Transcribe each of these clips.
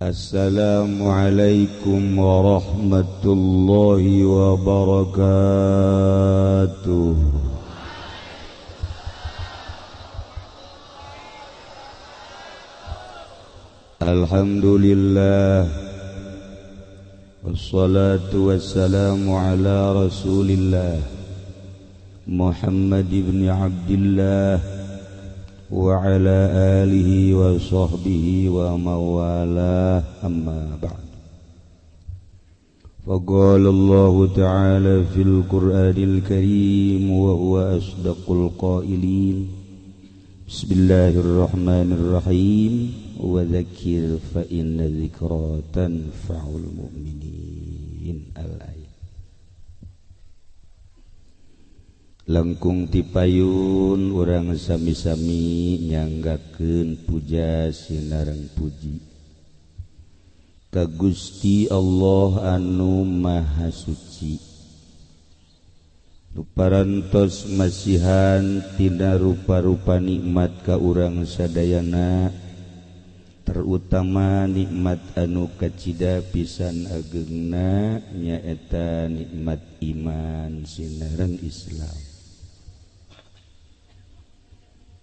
Assalamualaikum warahmatullahi wabarakatuh. Alhamdulillah, wassalatu wassalamu ala rasulillah Muhammad ibn Abdillah wa ala alihi wa sahbihi wa mawalah, amma ba'd. Faqala Allah ta'ala fil Qur'anil Karim wa huwa asdaqul qailin. Bismillahirrahmanirrahim. Wa dzakir fa inna dzikra tanfa'ul mu'minin. Al-ayat. Langkung tipayun urang sami-sami nyanggakeun puja sinareng puji ka Gusti Allah anu Maha Suci, nu parantos masihan tina rupa-rupa nikmat ka urang sadayana, terutama nikmat anu kacida pisan agengna nyaeta nikmat iman sinareng Islam.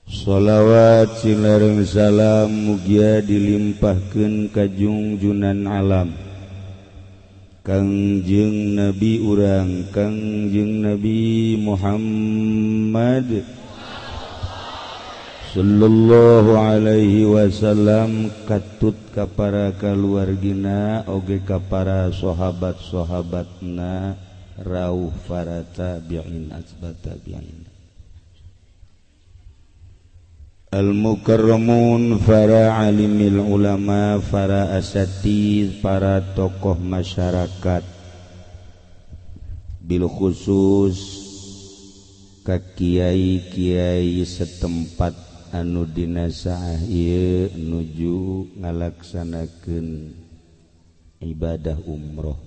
Sholawat sinareng salam mugia dilimpahkeun ka jungjunan alam Kangjeng Nabi urang Kangjeng Nabi Muhammad sallallahu alaihi wasallam, katut ka para kaluargina oge ka para sahabat-sahabatna rauh para tabi'in atba tabi'in. Al-mukarramun, para alimil ulama, para asatidz, para tokoh masyarakat, bil khusus ka kiai-kiai setempat anu dina saah ieu nuju ngalaksanakeun ibadah umroh.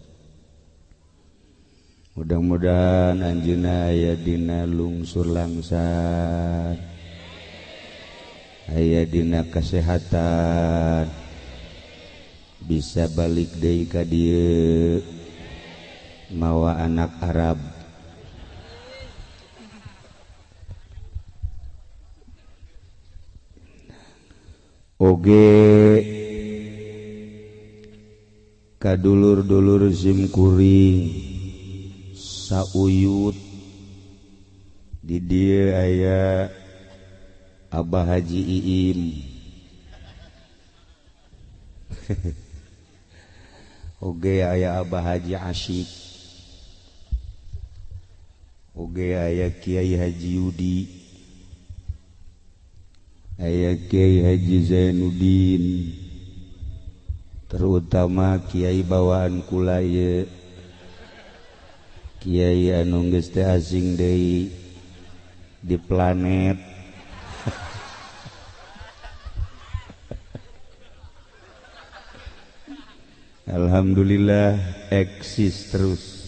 Mudah-mudahan anjeunna aya dina lungsur langsar, aya dina kesehatan, bisa balik deui ka dieu mawa anak Arab. Oge kadulur-dulur simkuring sauyut di dieu aya Abah Haji Iim. Oge aya Abah Haji Asyik, oge aya Kiai Haji Yudi, aya Kiai Haji Zainuddin, terutama kiai bawaan kula ieu, kiai anu geus teu asing deui di planet. Alhamdulillah eksis terus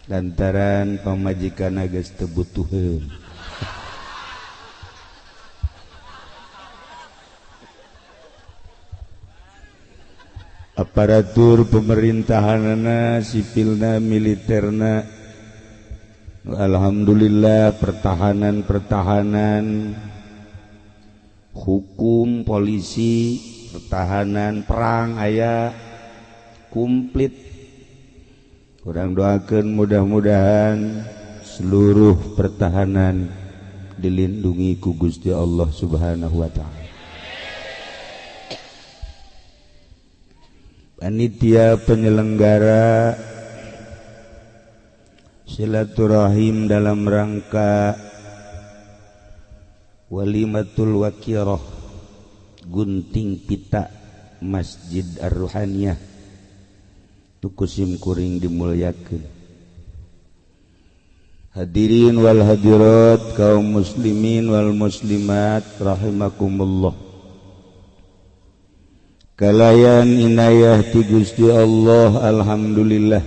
lantaran pamajikan geus teu butuheun. Aparatur pemerintahanana, sipilna, militerna, alhamdulillah pertahanan-pertahanan, hukum, polisi, pertahanan, perang aya komplit. Urang doakeun mudah-mudahan seluruh pertahanan dilindungi ku Gusti Allah Subhanahu wa ta'ala. Panitia penyelenggara silaturahim dalam rangka Walimatul Wakiroh Gunting Pita Masjid Ar-Ruhaniyah tuku simkuring dimuliakeun. Hadirin wal hadirat, kaum muslimin wal muslimat rahimakumullah. Kalayan inayah ti Gusti Allah, alhamdulillah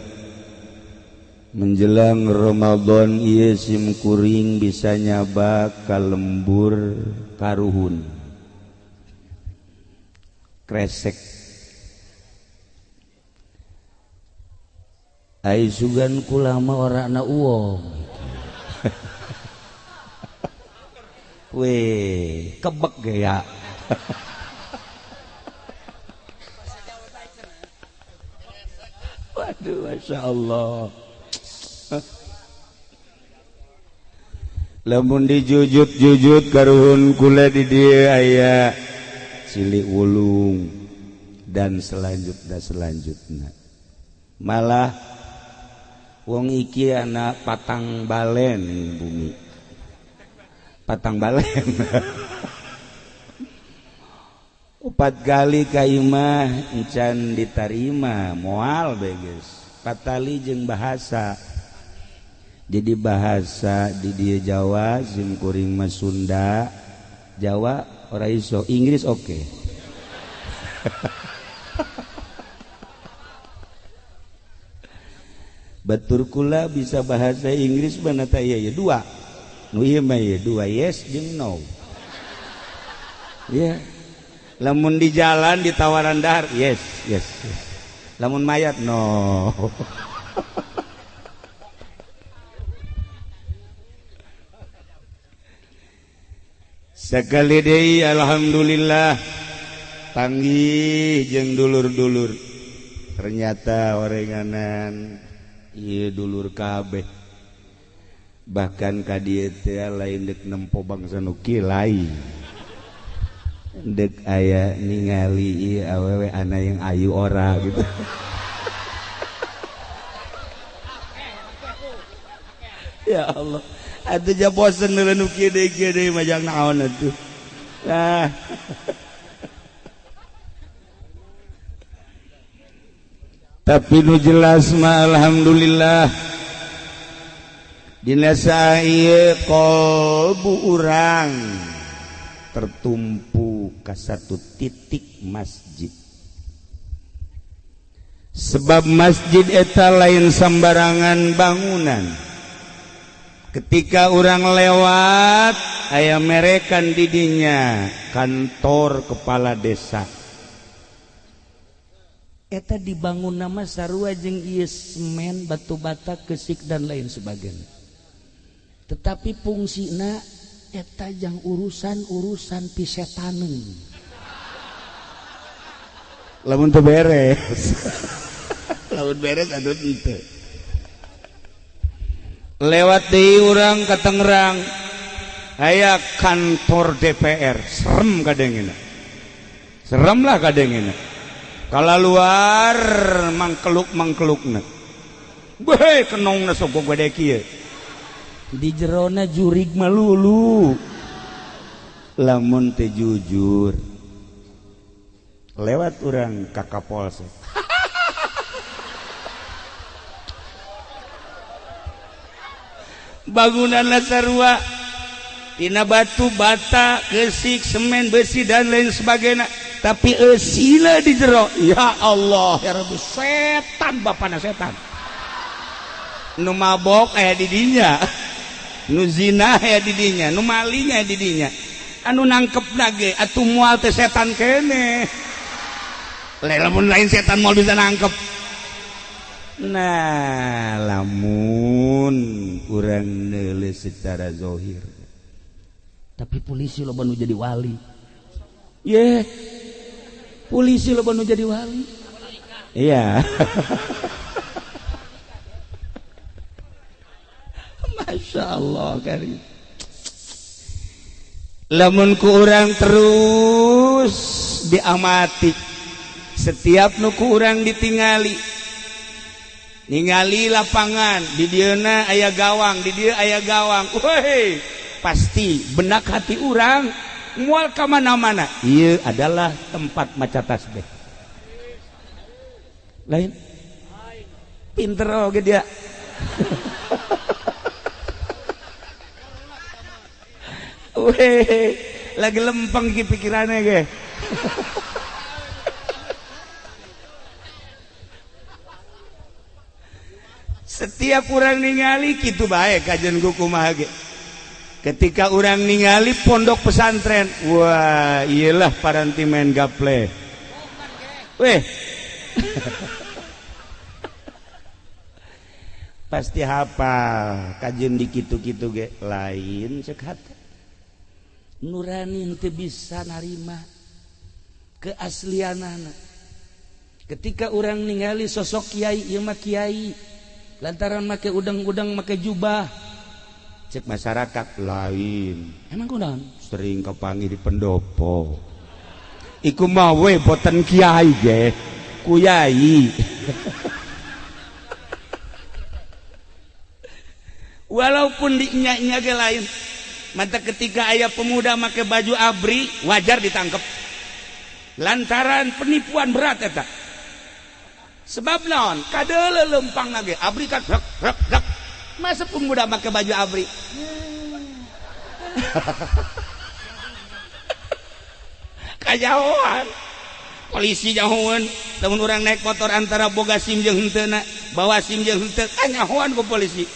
menjelang Ramadan ieu simkuring bisa nyaba ka lembur karuhun kresek Ai sugan kula mah ora na uong. Weh, kebek gaya. Waduh, Masya Allah. Lamun dijujut-jujut karuhun kula di dieu aya cilik wulung dan selanjutnya. Malah wong iki anak patang balen bumi. Patang balen. 4 kali ka imah encan ditarima moal beges. Patali jeung bahasa. Jadi bahasa di dia Jawa sim kuring mah Sunda. Jawa ora iso, Inggris oke. Okay. Batur kula bisa bahasa Inggris mana ta ieu dua. Nu ieu mah ieu dua yes jeung no. Ya. Lamun di jalan ditawaran dahar yes yes yes. Lamun mayat no. Sekali deui alhamdulillah panggih jeung dulur-dulur. Ternyata orenganan ieu dulur kabeh. Bahkan ka dieu teh lain deuk nempo bangsa nu lain. Dek aya ningali ieu awewe ana yang ayu ora gitu. Ya Allah. Atuh ja bosen nu kieu deui majang naon atuh. Nah. Tapi nu jelas mah alhamdulillah dina saeu qalbu urang tertumpu ka satu titik masjid. Sebab masjid eta lain sambarangan bangunan. Ketika orang lewat aya merekan didinya kantor kepala desa. Eta dibangun nama sarua jeung ieu semen, batu bata, kesik dan lain sebagainya. Tetapi fungsina eta jang urusan-urusan pisetaneun. Lamun teu beres. Lamun beres aduh henteu. Lewat deui urang ka Tangerang aya kantor DPR, serem kadengena. Serem lah kadengena. Kala luar mangkeluk-mangkelukna. Weh kenongna sok gede kieu. Di jerona jurig malulu. Lamun teu jujur. Lewat urang ka Kapolsek. Bangunan sarua tina batu bata kesik semen besi dan lain sebagainya, tapi eusina di jero. Ya Allah ya Rabbi, setan bapana setan nu mabok aya di dinya, nu zina aya di dinya, nu maling aya di dinya, anu nangkep nage atuh moal teh setan keneh. Lamun lain setan moal bisa nangkep. Nah, lamun urang neuleuh secara zahir. Tapi polisi loba nu jadi wali. Ye. Polisi loba nu jadi wali. Iya. Masya Allah karim. Lamun ku urang terus diamati. Setiap nu ku urang ditingali. Ningali lapangan di dieuna aya gawang, di dieu aya gawang. Woi, pasti benak hati urang moal ka mana-mana. Ieu adalah tempat maca tasbih. Lain? Pinter oge dia. Weh, lagi lempeng ki pikirannya ge. Setiap orang ningali kitu bae kajian kumaha ge. Ketika orang ningali pondok pesantren, wah iyalah paranti main gaple. Weh. Pasti hafal kajeun di kitu-kitu ge lain cek hate. Nurani henteu bisa narima keaslianana. Ketika orang ningali sosok kiai, ieu mah kiai lantaran make udang-udang, make jubah, cek masyarakat lain. Emang kunaon? Sering kapanggih di pendopo. Iku mah we boten kiai ge, kuyai. Walaupun dinya-nya ge lain. Mata ketika aya pemuda make baju abri, wajar ditangkep. Lantaran penipuan berat eta. Sebab naon? Kadeuleu lempang ge abri kan rek rek rek. Masa pemuda make baju abri? Kajauhan. Polisi jauhan. Lamun urang naik motor antara boga SIM jeung henteu, bawa SIM jeung henteu, kanyahoan ku polisi.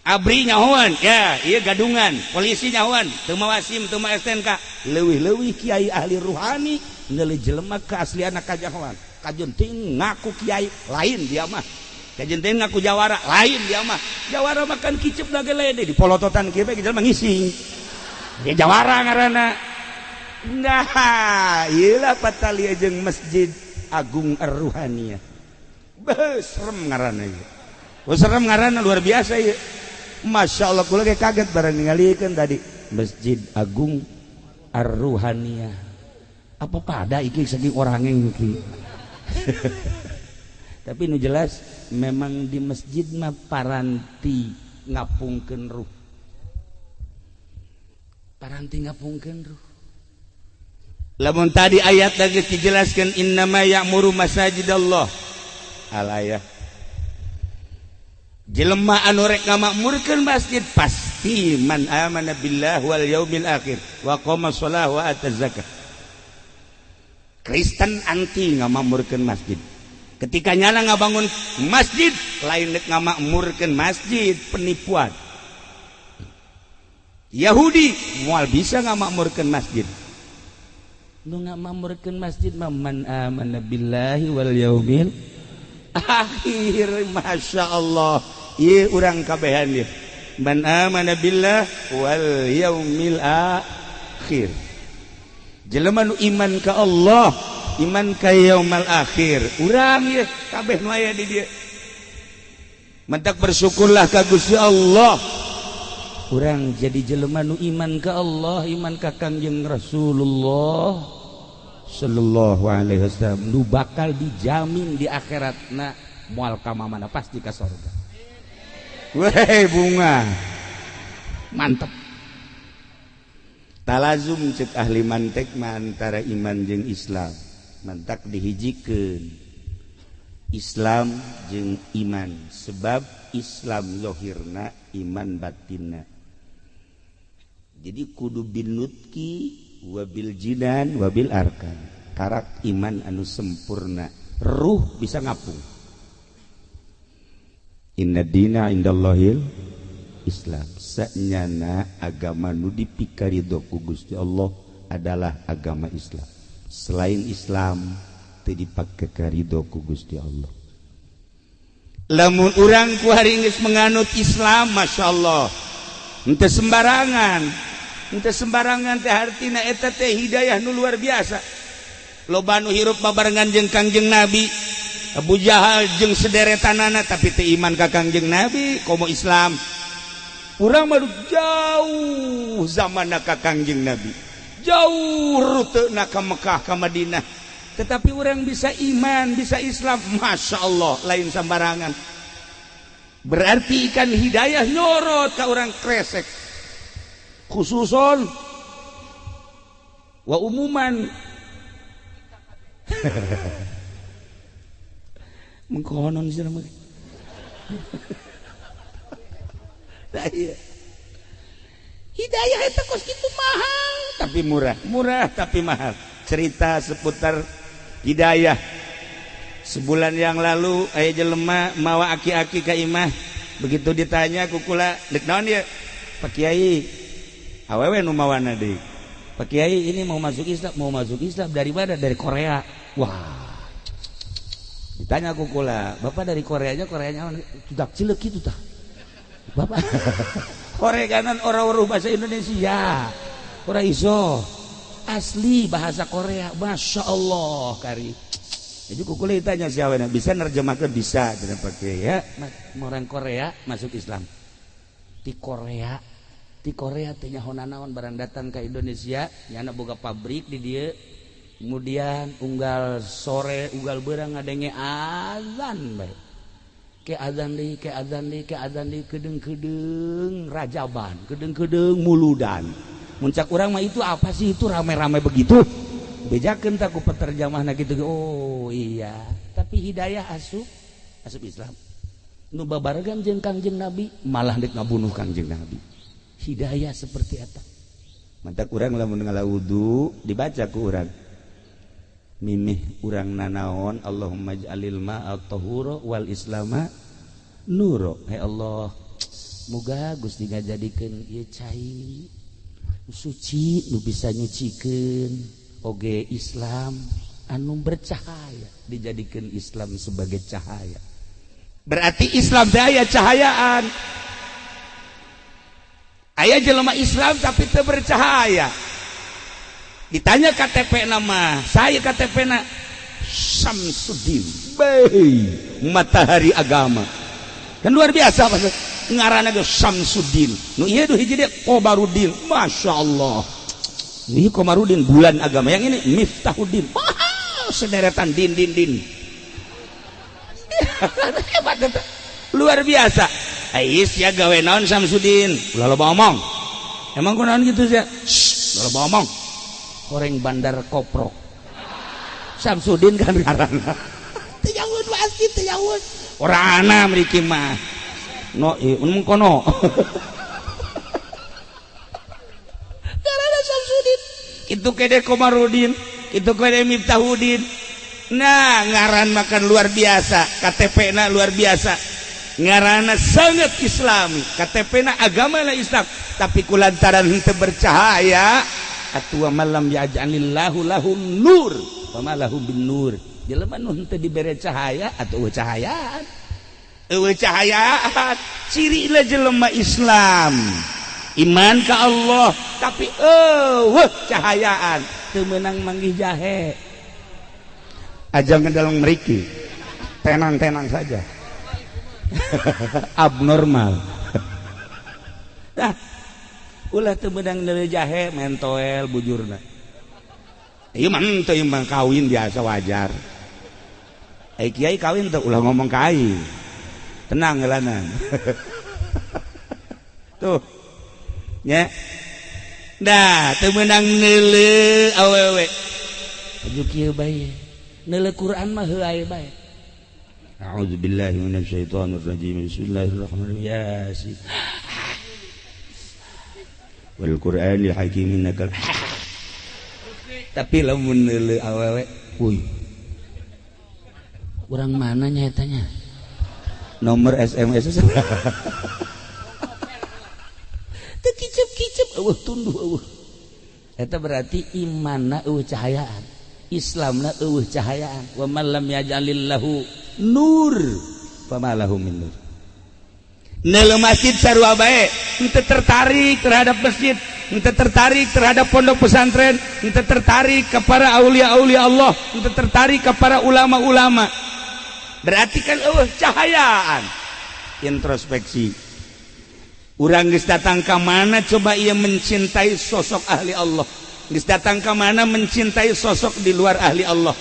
Abri nyahoan, ya, iya gadungan. Polisi nyahoan, teu mawa SIM, teu mawa STNK. Leuwih-leuwih kiai ahli ruhani ngeuleuh jelema keaslianna kajahoan. Kajeun teuing ngaku kiai, lain dia mah. Kajeun teuing ngaku jawara, lain dia mah. Jawara makan kicep da ge lede dipolototan kieu bae jelema ngising. Dia jawara ngaranna. Nah, ieu lah patali jeung Masjid Agung Ar-Ruhaniyah. Beuh, serem ngaranna ieu. Oh, serem ngaranna luar biasa ieu. Masya Allah, kula ge kaget barang ningalikeun tadi Masjid Agung Ar-Ruhaniyah. Apa pada iki saking orangnya iki. Tapi nu jelas memang di masjid mah paranti ngapungkeun ruh. Paranti ngapungkeun ruh. Lamun tadi ayat lagi dijelaskan innama ya'muru masajidallah. Alayah. Jelema anu rek ngamakmurkeun masjid pasti man amana billah wal yaumil akhir wa qama shalah wa ataz zakah. Kristen anti ngamakmurkeun masjid. Ketika nyala ngabangun masjid lain rek ngamakmurkeun masjid, penipuan. Yahudi moal bisa ngamakmurkeun masjid. Nu ngamakmurkeun masjid mah man amana billahi wal yaumil akhir. Masya Allah, ieu urang kabehan ieu. Man amana billah wal yaumil akhir. Jelema nu iman ka Allah, iman ka yaumal akhir. Urang ieu kabeh nu aya di dieu. Mentak bersyukurlah ka Gusti Allah. Urang jadi jelema nu iman ka Allah, iman ka Kangjeng Rasulullah sallallahu alaihi wasallam, nu bakal dijamin di akhiratna moal ka mana pasti ka surga. Weh bunga mantep. Talazum cek ahli mantek mah antara iman jeung Islam. Mantak dihijikeun Islam jeung iman, sebab Islam zahirna, iman batinna. Jadi kudu binutki wabil jinan wabil arkan. Karak iman anu sempurna, ruh bisa ngapung. Inna dina indallahil Islam. Sanyana agama nu dipikarido ku Gusti Allah adalah agama Islam. Selain Islam teu dipake karido ku Gusti Allah. Lamun urang ku hari geus menganut Islam, Masya Allah, henteu sembarangan. Henteu sembarangan teh hartina eta teh hidayah nu luar biasa. Loba nu hirup babarengan jeung Kangjeng Nabi, Abu Jahal jeung sederetanana, tapi teu iman ka Kangjeng Nabi komo Islam. Urang mah jauh zamanna ka Kangjeng Nabi, jauh rutena ka Mekah ka Madinah, tetapi orang bisa iman, bisa Islam, Masya Allah, lain sembarangan. Berarti ikan hidayah nyorot ka orang kresek, khususon wa umuman. Mengkonon sih namanya. Nah, iya. Hidayah itu kos gitu mahal tapi murah, murah tapi mahal. Cerita seputar hidayah. Sebulan yang lalu aya jelema mawa aki-aki ka imah. Begitu ditanya ku kula, "Dek naon ieu?" Pak Kiai, awewe nu mawana deui. Pak Kiai ini mau masuk Islam dari mana? Dari Korea. Wah. Ditanya ku kula, "Bapak dari Koreanya, Koreanya mana?" Tidak cilek kitu tah. Bapak Korea kanan orang-orang bahasa Indonesia. Ora iso. Asli bahasa Korea, Masya Allah kari. Jadi ku kula ditanya siapa bisa nerjemahkan bisa tidak pakai ya orang Korea masuk Islam. Di Korea teh nyaho nanaon barang datang ke Indonesia, nyana boga pabrik di dia. Kemudian unggal sore unggal berang ngadenge azan bae. Ke azan deui, ke azan deui, ke azan deui, kedeng-kedeng rajaban, kedeng-kedeng muludan. Muncak urang mah itu apa sih itu rame-rame begitu? Bejakeun tak ku peterjemahna kitu. Oh iya, tapi hidayah asup asup Islam. Nu babaregan jeung Kangjeng Nabi malah dek ngabunuh Kangjeng Nabi. Hidayah seperti eta. Mantak urang lamun ngala wudu dibaca ku urang. Mimih urang nanaon, Allahumma ij'alil ma'a tahura wal islama nuro. Hai Allah, muga Gusti ngajadikeun ieu cai suci nu bisa nyucikeun oge Islam anu bercahaya, dijadikan Islam sebagai cahaya. Berarti Islam teh aya cahayaan. Aya jelema Islam tapi teu bercahaya. Ditanya KTP nama saya, KTP na Samsudin Bay, matahari agama kan luar biasa. Pas ngaranna ge Samsudin, nu ieu hiji deui Kobarudin, Masya Allah, ini Komarudin bulan agama, yang ini Miftahudin. Wah, sederetan din din din, hebat, luar biasa. Ais ya gawe naon Samsudin? Ulah loba omong. Emang kunaon gitu sih? Ulah loba omong. Horeng bandar koprok. Samsudin kan ngaranna. Teu jauh pasti teu jauh. Ora ana mriki mah. No, mun kono. Ngaranna Samsudin. Itu kede Komarudin, itu kede Miftahudin. Nah, ngaran makan luar biasa, KTP na luar biasa. Ngaranna sangat islami, KTP na agama na Islam, tapi kulantaran henteu bercahaya atuh malam yaj'alillahu lahum nur fama lahum bin nur. Jelema nu henteu dibere cahaya atuh eueuh cahayaan, eueuh cahayaan. Cirina jelema Islam iman ka Allah tapi eueuh cahayaan, teu meunang manggih jahe. Aja dalam meriki tenang-tenang saja. Abnormal. Nah, ulah teu meunang neuleuh jahe mentoel bujurna. Ieu mah henteu, ieu mah kawin biasa wajar. Ai kiai kawin teu, ulah ngomong ka aing. Tenang heulanan. Tuh. Nya. Nah, teu meunang neuleuh awewe. Aju kieu bae. Neuleuh Quran mah heuay bae. A'udzubillahi minasyaitonir rajim. Bismillahirrahmanirrahim. Yasin. Wal Qur'anil Hakim innaka. Tapi lamun neuleuh awewe, wuih. Urang mana nya eta nya? Nomor SMS. Teu kicep-kicep eueuh tunduh eueuh. Eta berarti imanna eueuh cahayaan. Islamna eueuh cahayaan. Wa man lam yaj'alillahu nur fama lahu min nur. Neuleuh masjid sarua bae, henteu tertarik terhadap masjid, henteu tertarik terhadap pondok pesantren, henteu tertarik kepada aulia-aulia Allah, henteu tertarik kepada ulama-ulama. Berarti kan eueuh cahayaan. Introspeksi. Urang geus datang ka mana coba ia mencintai sosok ahli Allah. Geus datang ka mana mencintai sosok di luar ahli Allah.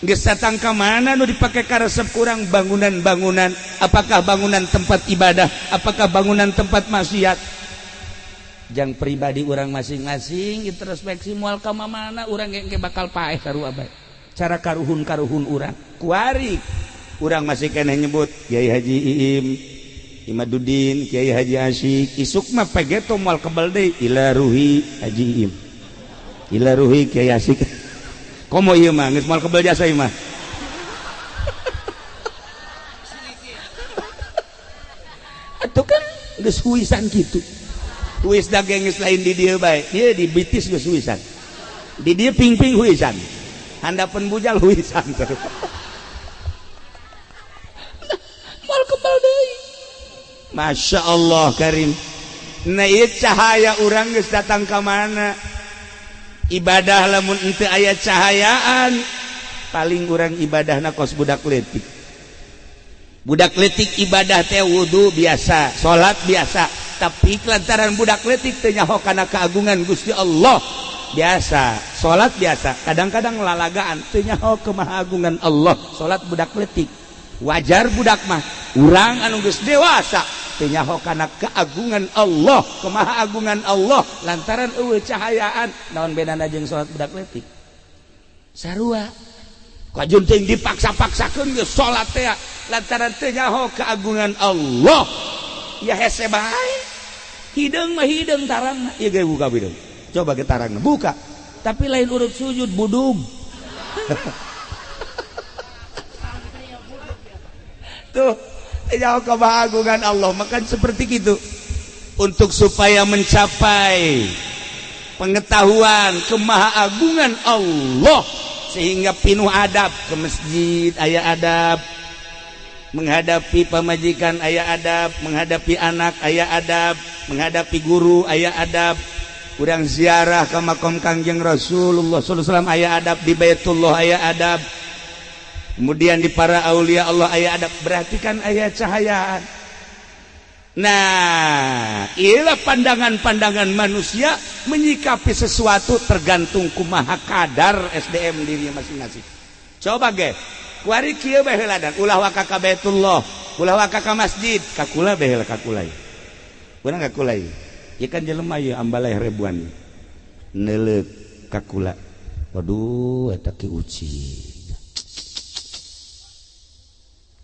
Geus datang ka mana nu dipake karesep kurang bangunan-bangunan, apakah bangunan tempat ibadah, apakah bangunan tempat maksiat. Jang pribadi urang masing-masing introspeksi, moal ka mana urang ge bakal paeh sarua bae. Cara karuhun-karuhun urang kuari urang masih keneh nyebut Kiai Haji Iim Imaduddin, Kiai Haji Asyik, isuk mah pegeto moal kebal deui ila ruhi Haji Iim, ila ruhi Kiai Asyik. Komo ieu mah geus moal kebal jasa ieu mah. Atuh kan geus huisan kitu. Huis daging geus lain di dieu bae. Dieu di bitis geus huisan. Di dieu ping-ping huisan. Handapeun bujal huisan. Masya Allah Karim. Nah ieu cahaya urang geus datang ka mana? Ibadah lamun henteu aya cahayaan, paling urang ibadahna kos budak leutik. Budak leutik ibadah teh wudu biasa, salat biasa, tapi lantaran budak leutik teu nyaho kana keagungan Gusti Allah biasa, salat biasa, kadang-kadang lalagaan teu nyaho kemahagungan Allah, salat budak leutik. Wajar budak mah, urang anu geus dewasa teu nyaho kana keagungan Allah, kemahaagungan Allah lantaran eueuh cahayaan, naon bedana jeung salat budak leutik? Sarua. Kajun teuing dipaksa-paksakeun geus salat teh lantaran teu nyaho keagungan Allah. Ya hese bae. Hideung mah hideung tarangna, ieu ge buka hideung. Coba ke tarangna buka. Tapi lain urut sujud budug. Tuh, jauh kebahagiaan Allah makan seperti itu. Untuk supaya mencapai pengetahuan kemahaagungan Allah sehingga pinuh adab ke masjid aya adab, menghadapi pamajikan aya adab, menghadapi anak aya adab, menghadapi guru aya adab, urang ziarah ke makom Kangjeng Rasulullah sallallahu alaihi wasallam aya adab, di Baitullah aya adab, kemudian di para aulia Allah aya adab, berarti kan aya cahayaan. Nah, ialah pandangan-pandangan manusia menyikapi sesuatu tergantung kumaha kadar SDM dirinya masing-masing. Coba ge, kuari kieu bae heula dan ulah waka ka Baitullah, ulah waka ka masjid, kakula bae heula kakula. Urang kakula ieu. Ieu kan jelema ieu ambaleh ribuan. Neuleuk kakula. Waduh, eta ki uci.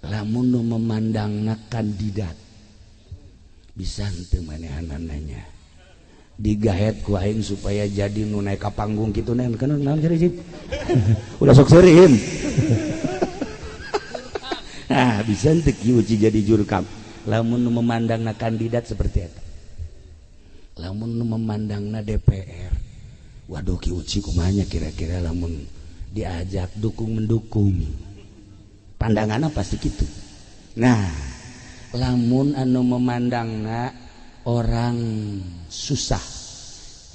Lamun nu memandangna kandidat bisa henteu manehanananya digahet ku aing supaya jadi nu naik ka panggung kitu nen kan naon cari sih ulah sok seureun. Nah bisa henteu ki uci jadi jurkam lamun nu memandangna kandidat seperti eta. Lamun nu memandangna DPR, waduh ki uci kumaha nya kira-kira lamun diajak dukung mendukung pandanganna pasti gitu. Nah lamun anu memandangna orang susah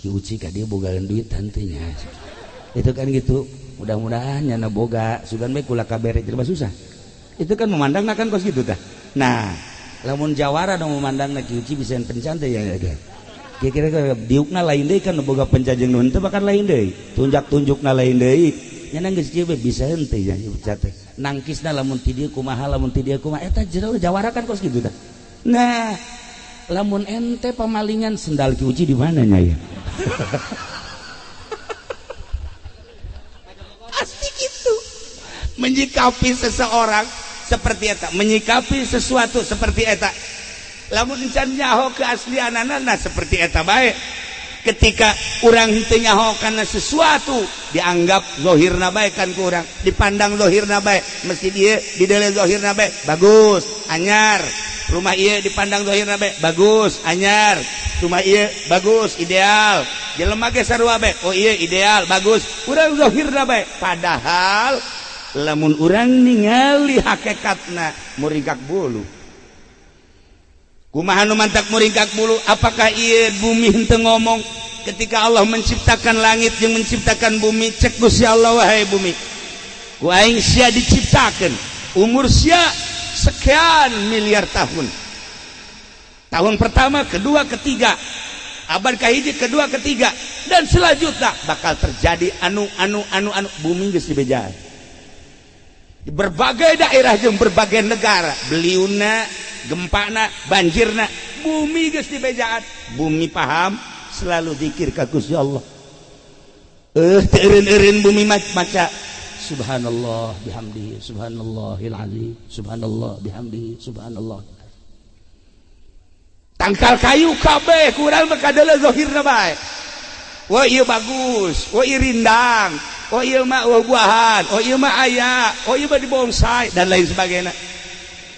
Ki Uci ka dia bogaan duit tantenya itu kan gitu, mudah-mudahan nyana boga sugan bae kula kabere jelema susah itu kan memandangna kan kos gitu tah. Nah lamun jawara nu memandangna Ki Uci bisa pencan teh ya kira-kira diukna lain deui kan boga pencan jeung nu henteu bahkan lain deui, tunjak-tunjukna lain deui nyana geus kieu bisa henteu ya teh nangkisna lamun ti dieu kumaha lamun ti dieu kumaha eta jero jawara kan kos kitu tah. Nah lamun ente pamalingan sendal Ki Uci di mana nya ya? Pasti gitu. Menyikapi seseorang seperti eta, menyikapi sesuatu seperti eta. Lamun encan nyaho keaslianana nah seperti eta bae. Ketika urang henteu nyaho kana sesuatu dianggap zahirna bae kan ku urang, dipandang zahirna bae, masjid ieu didele zahirna bae bagus, anyar. Rumah ieu dipandang zahirna bae bagus, anyar. Rumah ieu bagus, ideal. Jelema ge sarua bae, oh ieu ideal, bagus. Urang zahirna bae, padahal lamun urang ningali hakikatna muringkak bulu. Kumaha nu mantak muringkak bulu? Apakah ieu bumi henteu ngomong ketika Allah menciptakan langit jeung menciptakan bumi? Cek Gusti Allah, wahai bumi, ku aing sia diciptakeun, umur sia sekian miliar tahun. Tahun pertama, kedua, ketiga, abad kahiji, kedua, ketiga, dan selanjutnya bakal terjadi anu anu anu anu. Bumi geus dibejaan di berbagai daerah jeung berbagai negara, beliuna, gempana, banjirna, bumi geus dibejaan. Bumi paham selalu zikir ka Gusti Allah. Teu eureun-eureun bumi maca subhanallah bihamdihi subhanallahil azim subhanallah bihamdihi subhanallah. Tangkal kayu kabeh kurang mah kadeuleu zahirna bae. Wah ieu bagus, wah ieu rindang, oh ieu mah buah-buahan, oh ieu mah aya, oh ieu mah dibonsai dan lain sebagainya.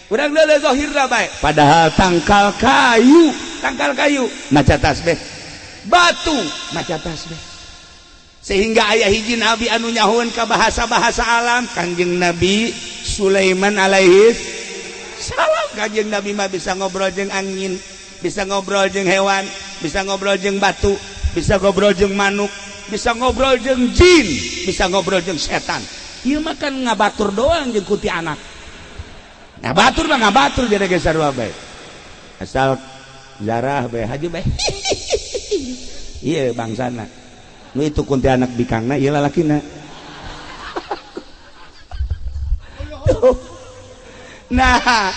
Urang deuleu zahirna bae, padahal tangkal kayu maca tasbih, batu maca tasbih. Sehingga aya hiji nabi anu nyahoeun ka bahasa-bahasa alam, Kangjeng Nabi Sulaiman alaihi salam. Kanjeng Nabi mah bisa ngobrol jeung angin, bisa ngobrol jeung hewan, bisa ngobrol jeung batu, bisa ngobrol jeung manuk, bisa ngobrol jeung jin, bisa ngobrol jeung setan. Ieu mah kan ngabatur doang jeung kuntilanak. Ngabatur mah ngabatur jadi geus sarua bae. Asal zarah bae haji bae. Ieu bangsana. Nu itu kuntilanak bikangna ieu lalakina. Nah,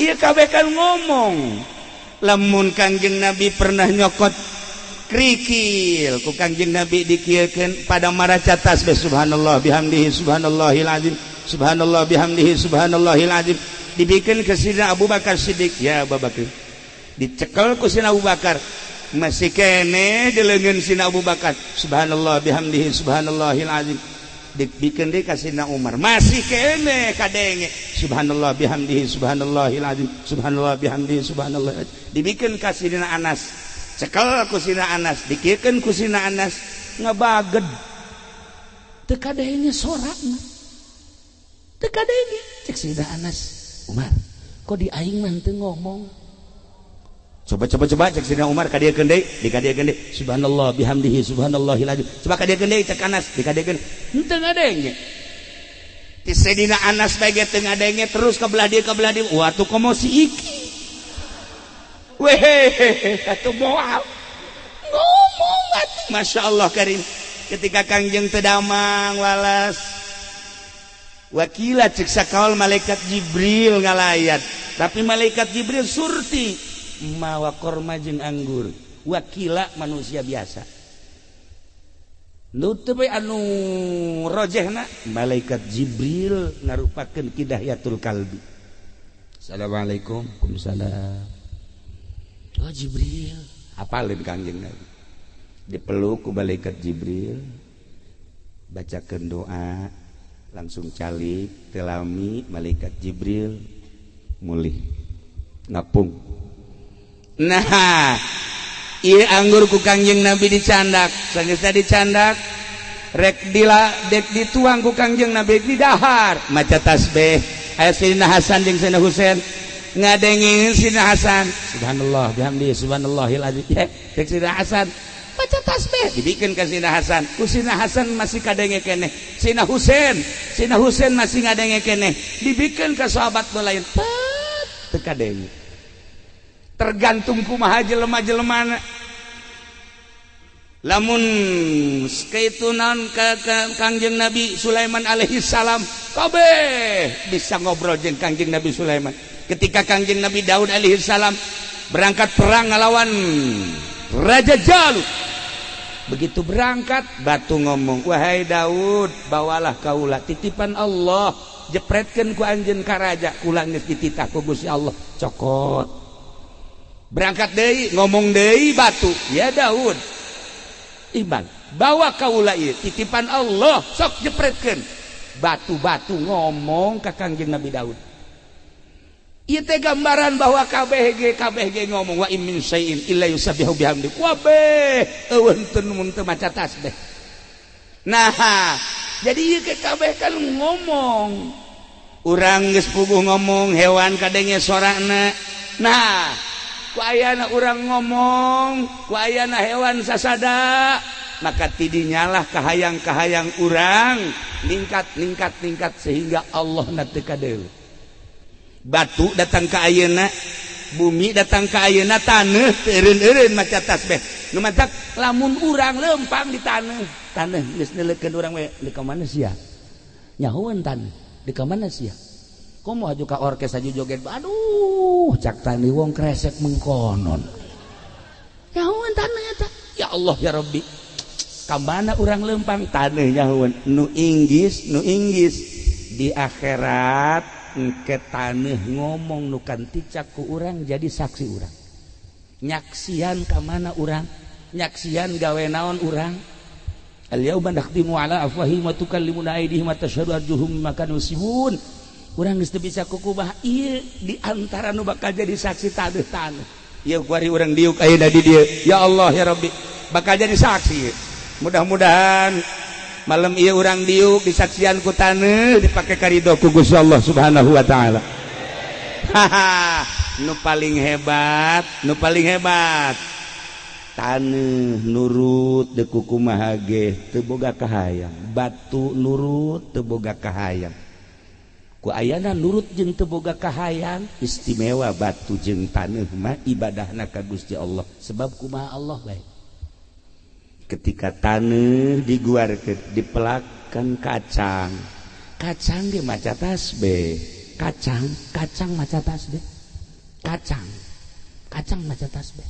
ieu kabeh kan ngomong. Lamun Kangjeng Nabi pernah nyokot kerikil ku Kangjeng Nabi dikieukeun pada maraca tasbih subhanallah bihamdihi subhanallahil azim subhanallah bihamdihi subhanallahil azim, dibikeun ke Sidina Abu Bakar Siddiq, ya Abu Bakar, dicekel ku Sidina Abu Bakar, masih kene dileungeun Sidina Abu Bakar subhanallah bihamdihi subhanallahil azim, dibikeun deui ka Sidina Umar, masih kene kadenge subhanallah bihamdihi subhanallahil azim subhanallah bihamdihi subhanallah, dibikeun ka Sidina Anas, cekel ku Sidina Anas, dikiekeun ku Sidina Anas, ngebaged teu kadenge sorana, teu kadenge. Cek Sidina Anas, Umar kok di aing mah teu ngomong, coba coba coba cek Sidina Umar kadiekeun deui, dikadiekeun deui subhanallah bihamdihi subhanallahil azim, coba kadiekeun deui cek Anas, dikadiekeun henteu ngadenge. Ti Sidina Anas bae ge teu ngadenge, terus ka belah dieu ka belah dieu, wah tuh komo si iki weh atuh moal ngomong atuh. Masya Allah karim. Ketika Kangjeng teu damang walas wakila cek sakaol malaikat Jibril ngalayat, tapi malaikat Jibril surti mawa korma jeung anggur, wakila manusia biasa. Nu teu bae anu rojehna malaikat Jibril ngarupakeun Kidayatul Kalbi. Assalamualaikum. Waalaikumsalam. Oh Jibril, apalin Kangjeng Nabi. Dipeluk ku malaikat Jibril, bacakeun doa, langsung calik telami malaikat Jibril mulih ngapung. Nah, ieu anggur ku Kangjeng Nabi dicandak, sageusna dicandak rek dila dek dituang ku Kangjeng Nabi didahar, maca tasbih. Aya Sayyidina Hasan jeung Sayyidina Husain ngadengin Sidina Hasan subhanallah bihamdi subhanallahil azim, ya cek Sidina Hasan baca tasbih, dibikeun ka Sidina Hasan, ku Sidina Hasan masih kadenge keneh, Sidina Husain, Sidina Husain masih ngadenge keneh, dibikeun ka sahabat nu lain teu kadenge. Tergantung kumaha jelema-jelemana. Lamun kitu naon ka Kangjeng Nabi Sulaiman alaihi salam kabeh bisa ngobrol jeung Kangjeng Nabi Sulaiman. Ketika Kangjeng Nabi Daud alaihi salam berangkat perang ngelawan Raja Jalut, begitu berangkat batu ngomong, wahai Daud, bawalah kaula titipan Allah, jepretkeun ku anjeun ka raja, kula geus dititah ku Gusti Allah, cokot. Berangkat deui ngomong deui batu, ya Daud, iman, bawa kaula ieu titipan Allah, sok jepretkeun. Batu-batu ngomong ka Kangjeng Nabi Daud. Ieu teh gambaran bahwa KBG KBG ngomong wa in min syai'in illa yusabbihu bihamdi. Kabeh eueun teu mun teu maca tasbih. Nah, jadi ieu ke kabeh kan ngomong. Urang geus puguh ngomong, hewan kadenge sorana. Nah, ku ayana urang ngomong, ku ayana hewan sasada, maka tidinyalah kahayang-kahayang urang ningkat ningkat ningkat sehingga Allah na teu kadeuleu. Batu datang ke ayeuna, bumi datang ke ayeuna, taneuh teu eureun-eureun maca tasbih. Nu matak lamun urang leumpang di taneuh, taneuh geus neuleukeun urang we, di ka mana sia? Nyahoeun taneuh, di ka mana sia? Komo haju ka orkes haju joget, aduh, cak tani wong kresek mengkonon. Nyahoeun taneuh eta. Ya Allah ya Rabbi. Ka mana urang leumpang taneuh nyahoeun, nu inggis, nu inggis di akhirat ke taneuh ngomong nu kanticak ku urang jadi saksi urang, nyaksian ka mana urang, nyaksian gawe naon urang. Al yauma nakhtimu ala afwahihim wa tukallimuna aydihim wa tashhadu arjuhum bima kanu yaksibun. Urang geus teu bisa kukumaha ieu di antara nu bakal jadi saksi taneuh-taneuh. Ieu kuari urang diuk ayeuna di dieu, ya Allah ya Rabbi, bakal jadi saksi. Mudah-mudahan malam ieu urang diuk disaksian ku taneuh dipake karido ku Gusti Allah Subhanahu wa taala. Haha, nu paling hebat, nu paling hebat taneuh nurut deuk kumaha ge teu boga kahayang, batu nurut teu boga kahayang. Ku ayana nurut jeung teu boga kahayang, istimewa batu jeung taneuh mah ibadahna ka Gusti Allah. Sebab kumaha Allah bae. Ketika taneuh diguarkeun, dipelakan kacang. Kacang ge maca tasbih. Kacang, kacang maca tasbih. Kacang. Kacang maca tasbih.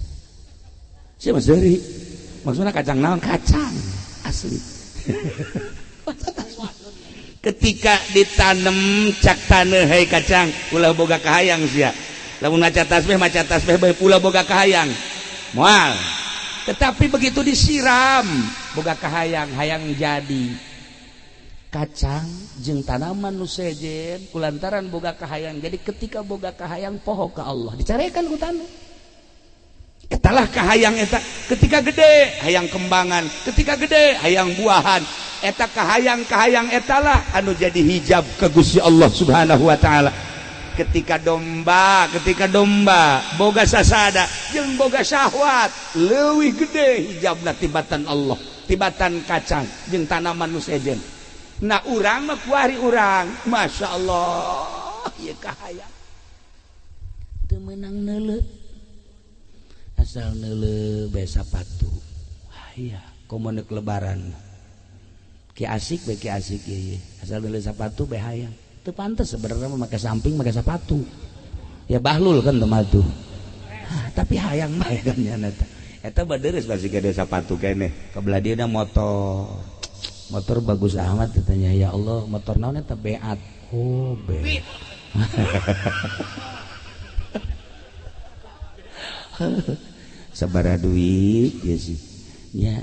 Siapa seri? Maksudnya kacang naon? Kacang asli. Ketika ditanam cak taneuh, hei kacang, ulah boga kahayang sia. Lamun maca tasbih bae ulah boga kahayang. Moal. Tetapi begitu disiram, boga kahayang, hayang jadi. Kacang jeung tanaman nu sejen kulantaran boga kahayang. Jadi ketika boga kahayang poho ka Allah, dicarekan ku taneuh. Etalah kahayang eta ketika gede hayang kembangan, ketika gede hayang buahan. Eta kahayang-kahayang etalah anu jadi hijab ke Gusti Allah Subhanahu wa taala. Ketika domba boga sasada jeung boga syahwat, leuwih gede hijabna tibatan Allah, tibatan kacang jeung tanaman nu sejen. Nah, urang mah kuari urang, Masya Allah, ieu kahayang teu meunang neuleu, asal neuleu bae sapatu. Aya komo neuk lebaran ki asik bae, ki asik ieu, asal neuleu sapatu bae hayang. Teu pantes sebenarnya mah make samping, make sepatu ya, bahlul kan teu mah tuh, tapi hayang bae kan nya. Eta eta baderes masih gede sepatu keneh kebelah dia motor, motor bagus amat katanya. Ya Allah, motor naon eta? Beat. Oh, beat. Sabaraha duit ya sih ya?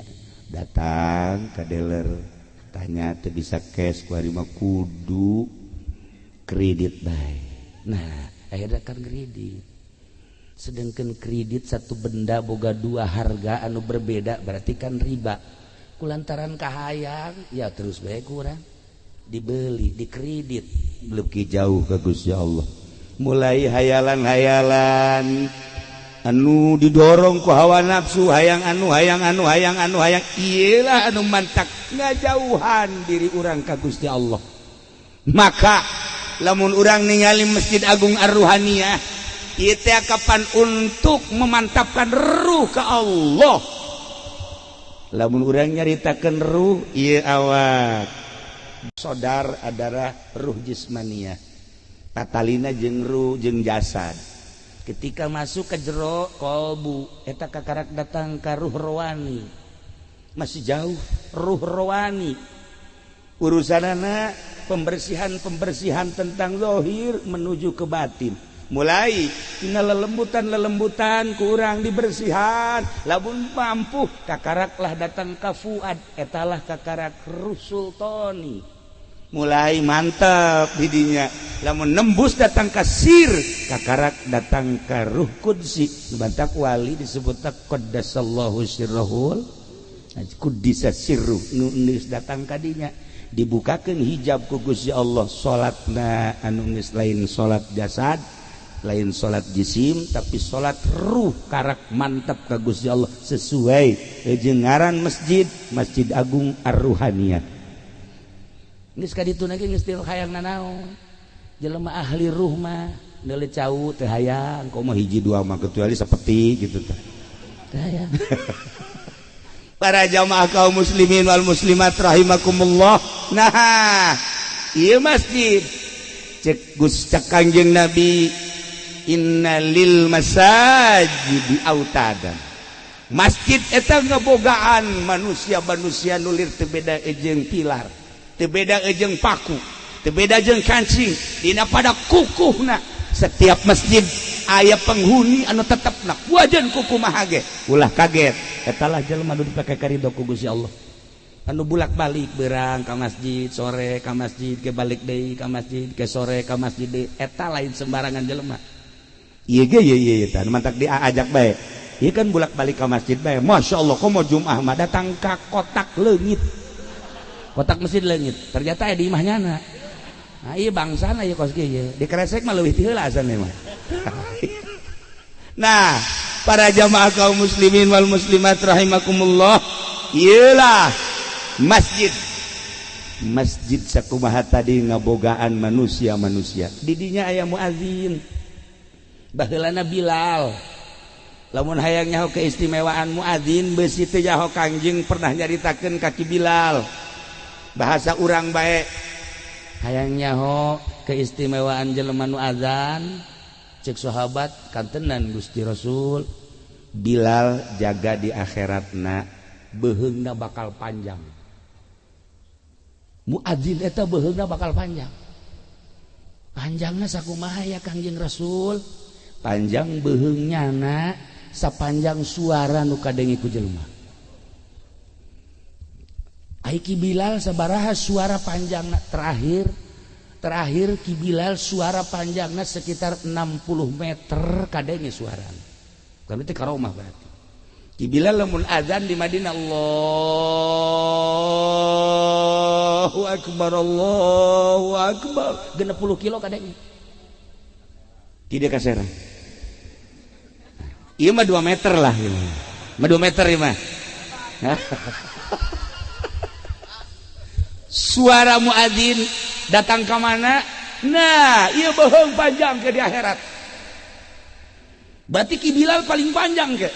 Datang ke dealer, tanya, teu bisa cash, kuari mah kudu kredit bae. Nah, akhirnya kan kredit. Sedangkan kredit satu benda boga dua harga anu berbeda, berarti kan riba. Kulantaran kahayang ya terus bae kurang dibeli, dikredit, lebih jauh ke Gusti Allah. Mulai hayalan-hayalan anu didorong ku hawa nafsu, hayang anu, hayang anu, hayang anu, hayang iyalah anu mantak ngajauhan diri urang ka Gusti Allah. Maka lamun urang ningali Masjid Agung Ar-Ruhaniyah ieu teh kapan untuk memantapkan ruh ke Allah. Lamun urang nyaritakeun ruh ieu, awak sodar adalah ruh jismania, tatalina jeung ruh jeung jasad. Ketika masuk ke jero kolbu eta kakarak datang ka ruh rohani, masih jauh ruh rohani. Urusanana pembersihan pembersihan tentang zohir menuju ke batin. Mulai tina lelembutan lelembutan kurang dibersihan, lamun mampu kakaraklah datang ka fuad, etalah kakarak ruh sultani, mulai mantap didinya. Lamun nembus datang ka sir, kakarak datang ka ruh qudsi. Bantak wali disebut qaddasallahu sirrahul, kuddisa sirruh. Nu datang kadinya dibukakan hijab ku Gusti Allah, salatna anu geus lain salat jasad, lain salat jisim, tapi salat ruh, karak mantap ka Gusti Allah sesuai jeung ngaran masjid, Masjid Agung Ar-Ruhaniyah. Geus ka ditu ge geus teu hayang nanaon. Jelema ahli ruh mah neuleu cau teu hayang, komo hiji dua mah, kecuali seperti gitu teh teu hayang. Para jamaah kaum muslimin wal muslimat rahimakumullah, nah, ieu masjid cek Gus, cek Kangjeng Nabi, inna lil masajidi autadan. Masjid eta ngebogaan manusia-manusia nulir teu beda jeung pilar, teu beda jeung paku, teu beda jeung kancing dina pada kukuhna. Setiap masjid aya penghuni anu tetepna wajan kukumaha ge ulah kaget. Etalah jelema anu dipake karidho ku Gusti Allah, anu bulak-balik berang ka masjid, sore ka masjid, ke balik deui ka masjid, ke sore ka masjid deui. Eta lain sembarangan jelema. Ieu ge ieu ieu tah mantak diajak bae. Ieu kan bulak-balik ka masjid bae, Masya Allah. Komo Jumat mah datang ka kotak leungit, kotak masjid leungit, ternyata aya di imah nyana. Nah, ieu bangsana ieu kos kieu dikeresek mah leuwih ti heula asana mah. Nah, para jamaah kaum muslimin wal muslimat rahimakumullah, iyalah masjid. Masjid sakumaha tadi ngabogaan manusia-manusia. Didinya aya muazin. Baheulana Bilal. Lamun hayang nyaho keistimewaan muazin beusi teu nyaho Kangjeng pernah nyaritakeun ka Ki Bilal. Bahasa urang bae. Hayang nyaho keistimewaan jelema nu azan, cek sahabat kantenan Gusti Rasul. Bilal jaga di akhiratna beuheungna bakal panjang. Muadzin eta beuheungna bakal panjang. Panjangna sakumaha ya Kangjeng Rasul? Panjang beuheungnya na sapanjang suara nu kadenge ku jelema. Ai Ki Bilal sabaraha suara panjangna terakhir? Terakhir Ki Bilal suara panjangna sekitar 60 meter kadenge suarana. Kami teh karomah berarti. Ki Bilal lamun azan di Madinah Allahu Akbar Allahu Akbar 60 kilo kadenge. Tidak kaserang. Ieu mah 2 meter lah ieu mah. Mah 2 meter ieu mah. Suara muadzin datang ke mana? Nah, ieu bohong panjang ke di akhirat. Berarti Ki Bilal paling panjang ke.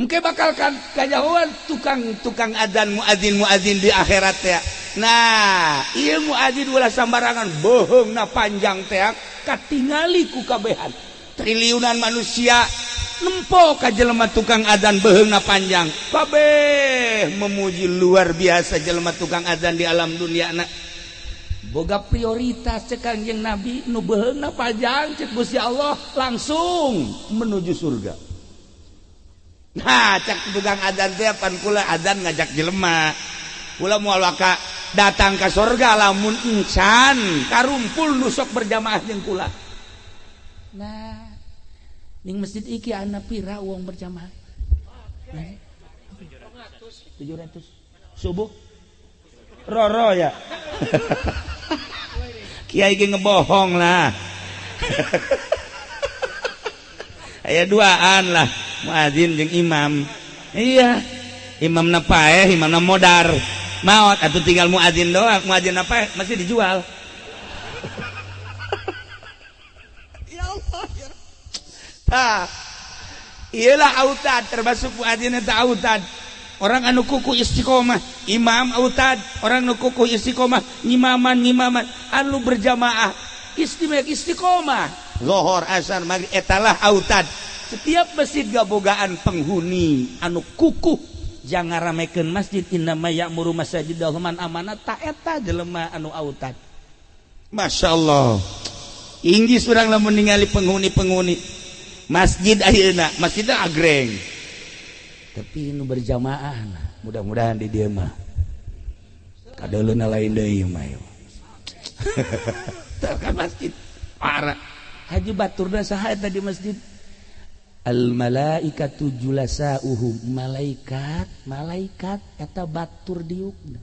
Mungkin bakal kan kajauhan tukang-tukang adzan muadzin di akhirat ya. Nah, ieu muadzin ulah sambarangan bohongna panjang teh katingali ku kabehan. Triliunan manusia nempo ka jelema tukang adzan beuheungna panjang. Kabeh memuji luar biasa jelema tukang adzan di alam dunia na. Boga prioritas cek Kangjeng Nabi nu beuheungna panjang cek Gusti Allah langsung menuju surga. Nah, cek tukang adzan teh pan kula adzan ngajak jelema. Kula moal waka datang ka surga lamun encan karumpul nu sok berjamaah jeung kula. Nah, ning masjid iki ana pira wong berjamaah? Nah, 700. Subuh roro ya. Kiai ge ngebohong lah. Aya duaan lah, muadzin jeung imam. Iya, imamna paeh, imamna modar. Maot atuh tinggal muadzin doang, muadzin paeh masih dijual. Ya Allah. Tah. Iyalah autad termasuk muadzin eta autad. Orang anu kuku istiqomah, imam autad, orang anu kuku istiqomah, ngimaman anu berjamaah, istimewa istiqomah. Zohor, asar, maghrib etalah autad. Setiap masjid gabogaan penghuni anu kukuh jangan ramekeun masjid innama ya'muru masajidallahu man amana ta eta jelema anu autad. Masya Allah. Inggis urang lamun ningali penghuni-penghuni masjid ayeuna, masjidna agreng. Tapi nu berjamaah nah, mudah-mudahan di dieu mah kadeuleuna lain deui mah. Tah kan masjid parah. Haji baturna saha eta di masjid? Al malaikatu julasauhum, malaikat, malaikat eta batur diukna.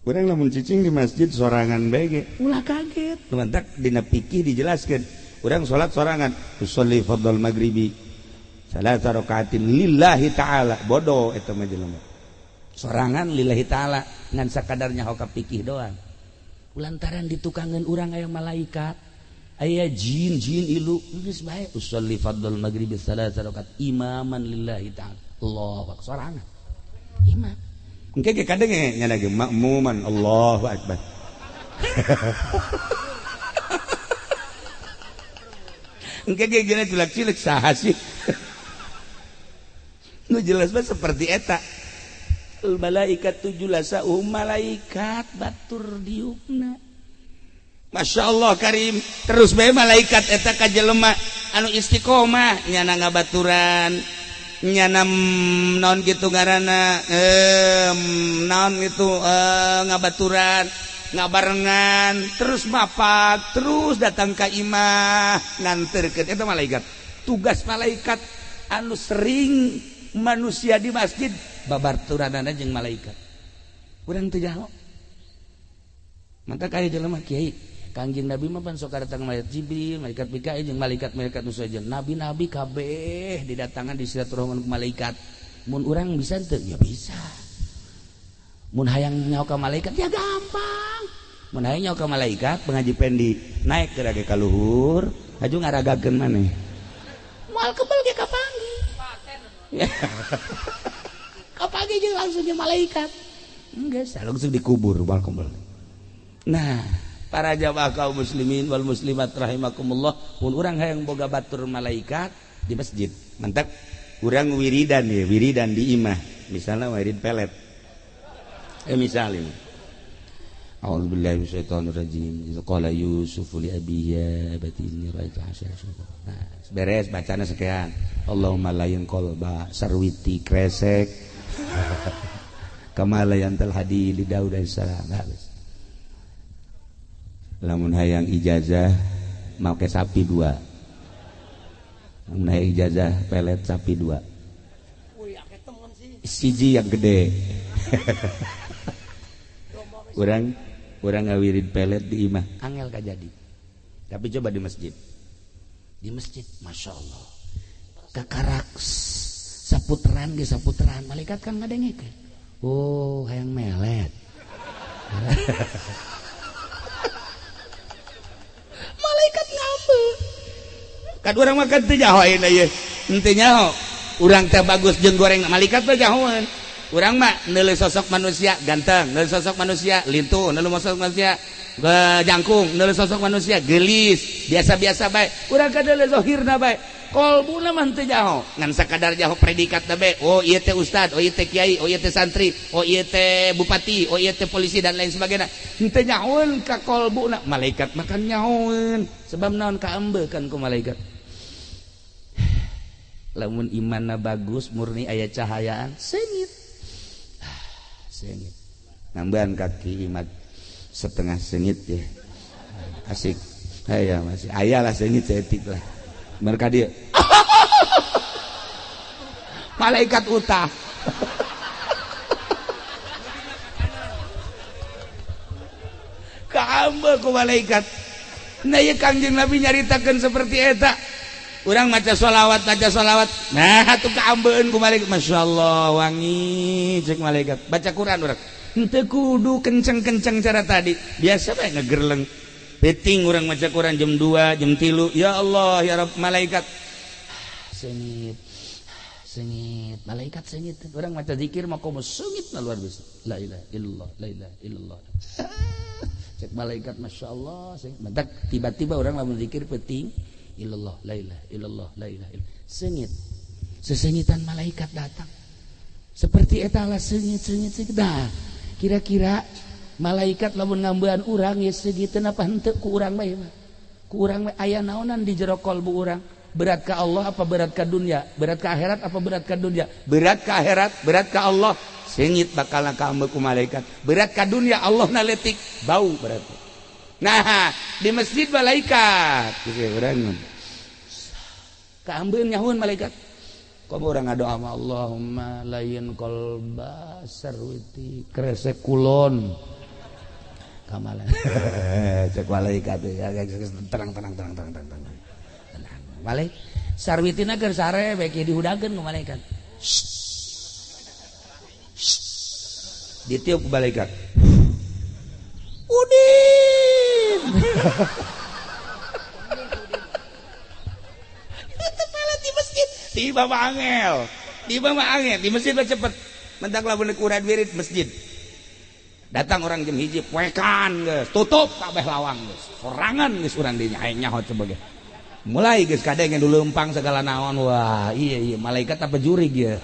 Urang lamun cicing di masjid sorangan bae ge, ulah kaget. Mantak dina fikih dijelaskeun, urang salat sorangan, usolli fardhol maghribi salasa rakaatin lillahi ta'ala, bodoh eta mah jelema. Sorangan lillahi ta'ala ngan sakadar nyaho ka fikih doang. Lantaran ditukangeun urang aya malaikat, aya jin ilu geus bae usolli fardhol maghribi salasa rakaat imaman lillahi ta'ala. Allahu akbar sorangan. Imam. Engke ge kadenge nya lagi makmuman Allahu akbar. Engke ge gina cilak-cilik saha sih. Nu jelas mah seperti eta. Al malaikatu julasa'uhum, malaikat batur diukna. Masya Allah karim. Terus bae malaikat eta ka jelema anu istiqomah nyana ngabaturan, nyana naon kitu ngaranna, naon kitu ngabaturan, ngabarengan, terus mapak, terus datang ka imah nganterkeun eta malaikat. Tugas malaikat anu sering manusia di masjid babaturanana jeung malaikat. Urang teu jaho. Maka kaya jelema kiai Kangjeng Nabi mah pan sok datang malaikat Jibril, malaikat Mikail jeung malaikat-malaikat nu sajen. Nabi-nabi kabeh didatangan di silaturahmi ku malaikat. Mun urang bisa teu? Ya bisa. Mun hayang nyaho ka malaikat ya gampang. Mun hayang nyaho ka malaikat pengaji pendi naik ke rage ka luhur, aju ngaragakeun maneh. Moal kebel ge kapanggih. Kapanggih jeung langsung jeung malaikat. Geus langsung dikubur moal kebel. Nah, para jamaah kaum muslimin wal muslimat rahimakumullah, mun urang hayang boga batur malaikat di masjid, mantap urang wiridan ya, wiridan di imah, misalnya wirid pelet. Misalnya A'udzubillahi minasyaitonirrajim. Qala Yusuf li abihi ya abati inni ra'aitu hasyara. Nah, beres bacana sekian. Allahumma layin qalba sarwiti kresek. Kama layantal hadi li Daud alaihissalam. Lamun hayang ijazah make sapi dua. Lamun hayang ijazah pelet sapi dua. Siji yang gede. Urang ngawirid pelet di imah angel kajadi. Tapi coba di masjid. Di masjid, masya Allah. Kakarak saputeran ge saputeran malaikat kan ngadengekeun. Oh, hayang melet. Malaikat ngambek. Kan urang mah kan teu nyaho ayeuna ieu. Henteu nyaho. Urang teh bagus jeung goreng malaikat mah nyahoeun. Urang mah neuleuh sosok manusia ganteng, neuleuh sosok manusia lintuh, neuleuh sosok manusia jangkung, neuleuh sosok manusia geulis, biasa-biasa bae. Urang ka neuleuh zahirna bae. Kolbuna mah teu nyaho, ngan sakadar nyaho predikatna bae. Oh ieu teh ustad, oh ieu teh kiai, oh ieu teh santri, oh ieu teh bupati, oh ieu teh polisi dan lain sebagainya. Henteu nyahoeun ka kolbuna. Malaikat mah kan nyahoeun. Sebab naon kaambekan ku malaikat. Lamun imanna bagus, murni aya cahayaan, seungit. Sengit. Nambahan kaki imat setengah sengit ya. Asik. Aya masih aya lah sengit seetik lah. Mereka dia. Malaikat utah. Kaambe ku malaikat. Nah ieu Kangjeng Nabi nyaritakeun seperti eta. Urang maca sholawat. Nah, atuh kaambeun ku malaikat. Masyaallah, wangi cek malaikat. Baca Quran urang. Henteu kudu kenceng-kenceng cara tadi. Biasa bae ngegerleng. Peuting urang maca Quran jam 2, jam 3. Ya Allah, ya Rabb, malaikat. Sengit. Sengit, malaikat sengit. Urang maca zikir mah komo sengit na luar biasa. La ilaha illallah, la ilaha illallah. Cek malaikat masyaallah, sengit. Mentak tiba-tiba urang lamun zikir peuting illallah, la ilaha illallah, la ilaha illallah. Sengit. Sesengitan malaikat datang. Seperti eta lah sengit, sengit, sengit. Nah, kira-kira malaikat lamun ngambean urang ya segiteun apa henteu ku urang bae mah. Ku urang bae aya naonan di jero kolbu urang. Berat ka Allah apa berat ka dunia? Berat ka akhirat apa berat ka dunia? Berat ka akhirat, berat ka Allah. Sengit bakal kaambe ku malaikat. Berat ka dunia Allah na leutik, bau berarti. Nah, di masjid malaikat. Urang kaambeun nyahueun malaikat. Komo urang ngadoa ma Allahumma layin qalba sarwiti kresek kulon. Kamalan. Cek malaikat ya tenang tenang tenang tenang tenang. Tenang. Malaikat sarwitina keur sare bae dihudangkeun ku malaikat. Ditiup ku malaikat. Udin. Itu pelet di masjid. Tiba mah angel. Tiba mah angel di masjid mah cepet. Mentak lamun urang wirid masjid. Datang orang jam 1 poekan geus, tutup kabeh lawang geus. Sorangan geus urang dinya aing nyaho sebagai. Mulai geus kadenge nu leumpang segala naon. Wah, iya iya malaikat apa jurig ya.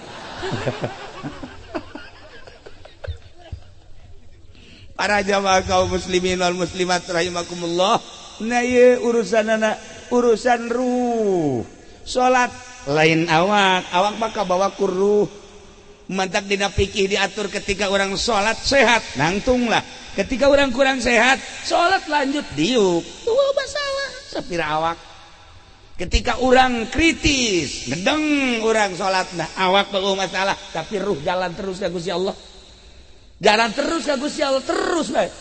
Para jamaah kaum muslimin wal muslimat rahimakumullah. Nah ieu urusanana urusan ruh. Salat lain awak, awak mah kabawa ku ruh. Mantak dina fikih diatur ketika orang salat sehat, nangtunglah. Ketika orang kurang sehat, salat lanjut diuk. Tuh masalah sapira awak. Ketika orang kritis, ngedeng orang salat nah awak beuh masalah, tapi ruh jalan terus ka Gusti Allah. Jalan terus ka Gusti Allah terus bae.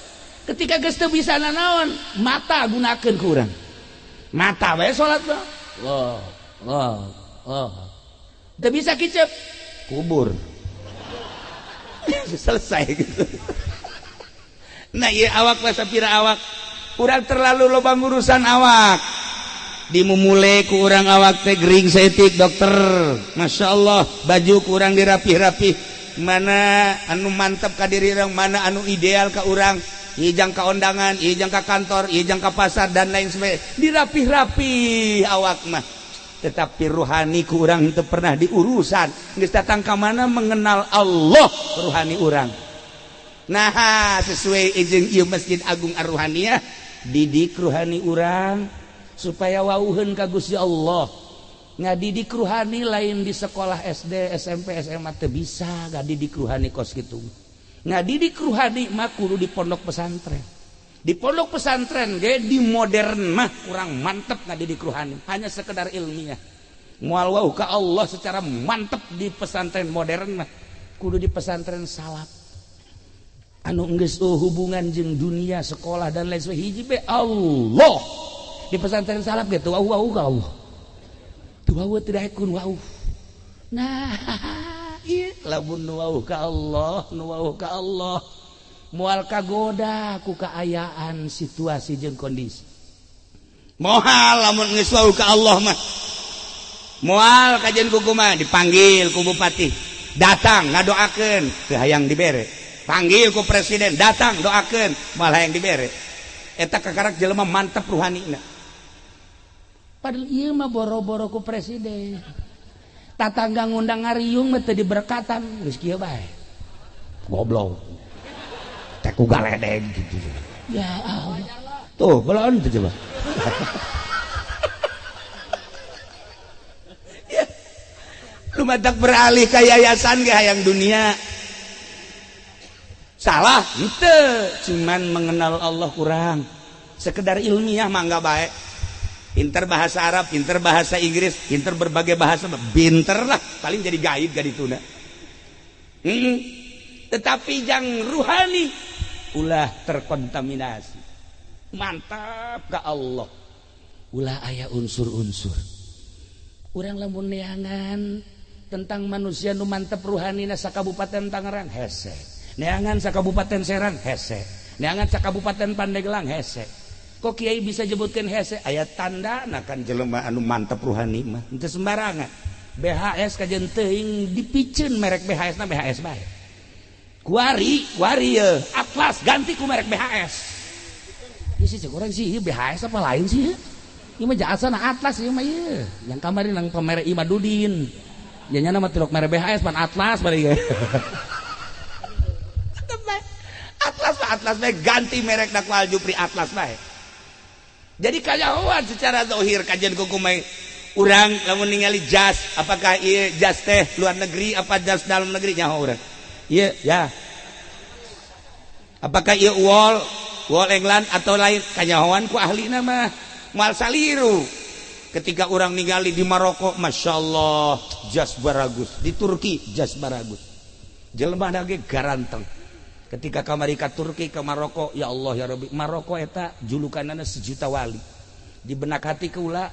Ketika geus teu bisa nanaon, mata gunakeun ku urang. Mata we salat mah. Allah, Allah, Allah. Teu bisa kicep, kubur. Selesai gitu. Nah, ieu awak lah sapira awak. Urang terlalu loba ngurusan awak. Dimumule ku urang awak teh gering saeutik dokter. Masya Allah, baju ku urang dirapih-rapih. Mana anu mantep ka diri urang, mana anu ideal ka urang. Ieu jang ka ondangan, ieu jang ka kantor, ieu jang ka pasar dan lain sebagainya. Dirapih-rapih awak mah. Tetapi ruhani ku urang teu pernah diurusan. Geus datang ka mana mengenal Allah ruhani urang. Nah, sesuai izin ieu Masjid Agung Ar-Ruhaniyah, didik ruhani urang supaya wauheun ka Gusti Allah. Ngadidik ruhani lain di sekolah SD, SMP, SMA teu bisa ngadidik ruhani kos kitu. Ngadidik ruhani mah kudu di pondok pesantren. Di pondok pesantren ge di modern mah kurang mantep ngadidik ruhani, hanya sekedar ilmiah. Moal wauh ka Allah secara mantep di pesantren modern mah, kudu di pesantren salaf. Anu geus hubungan jeung dunia sekolah dan lain sebagainya hiji be Allah. Di pesantren salaf ge teu wauh ka Allah. Teu wauh tidak ekun wauh. Nah, ieu lamun nu wauh ka Allah, nu wauh ka Allah. Moal kagoda ku kaayaan situasi jeung kondisi. Moal lamun geus wauh ka Allah mah. Moal kajian ku kumaha dipanggil ku bupati, datang ngadoakeun teu hayang dibere. Panggil ku presiden, datang doakeun moal hayang dibere. Eta kakarak jelema mantep ruhanina. Padahal ieu mah boro-boro ku presiden. Tatangga ngundang ngariung mah teu diberkatan, geus kieu bae. Goblok. Teh ku galedeg gitu. Ya Allah. Tuh, belaon teh coba. Ya. Lu matak beralih ka yayasan ge hayang dunia. Salah henteu, cuman mengenal Allah kurang. Sekedar ilmiah mah enggak baik. Pinter bahasa Arab, pinter bahasa Inggris, pinter berbagai bahasa, pinter lah, paling jadi gaib gak dituna. Tetapi jang ruhani ulah terkontaminasi. Mantap ke Allah. Ulah aya unsur-unsur. Urang lamun neangan tentang manusia nu mantep ruhanina sakabupaten Tangerang hese. Neangan sakabupaten Serang hese. Neangan sakabupaten Pandeglang hese. Kok kiai bisa jebutkan hese? Aya tanda nah kan jelema anu mantep ruhani mah henteu sembarangan. BHS kajen teuing dipiceun merek BHS na BHS bae. Kuari, kuari ye, Atlas ganti ku merek BHS. Ieu sih cek urang sih ieu BHS apa lain sih? Ieu mah jasana Atlas ieu mah ieu. Yang kamari nang pemerek Imadudin. Ya nya mah tilok merek BHS pan Atlas bari ge. Atlas mah Atlas bae ganti merek da ku Aljupri Atlas bae. Jadi kanyahoan secara zahir kajian kukumai urang lamun ningali jas apakah ieu jas teh luar negeri apa jas dalam negeri nyaho urang. Ieu ya. Apakah ieu wol wol England atau lain kanyahoan ku ahlina mah moal saliru. Ketika urang ningali di Maroko Masya Allah jas baragus, di Turki jas baragus. Jelema ge garanteng. Ketika kamari ka Turki ke Maroko, ya Allah ya Rabbi, Maroko eta julukanana sejuta wali. Di benak hati keula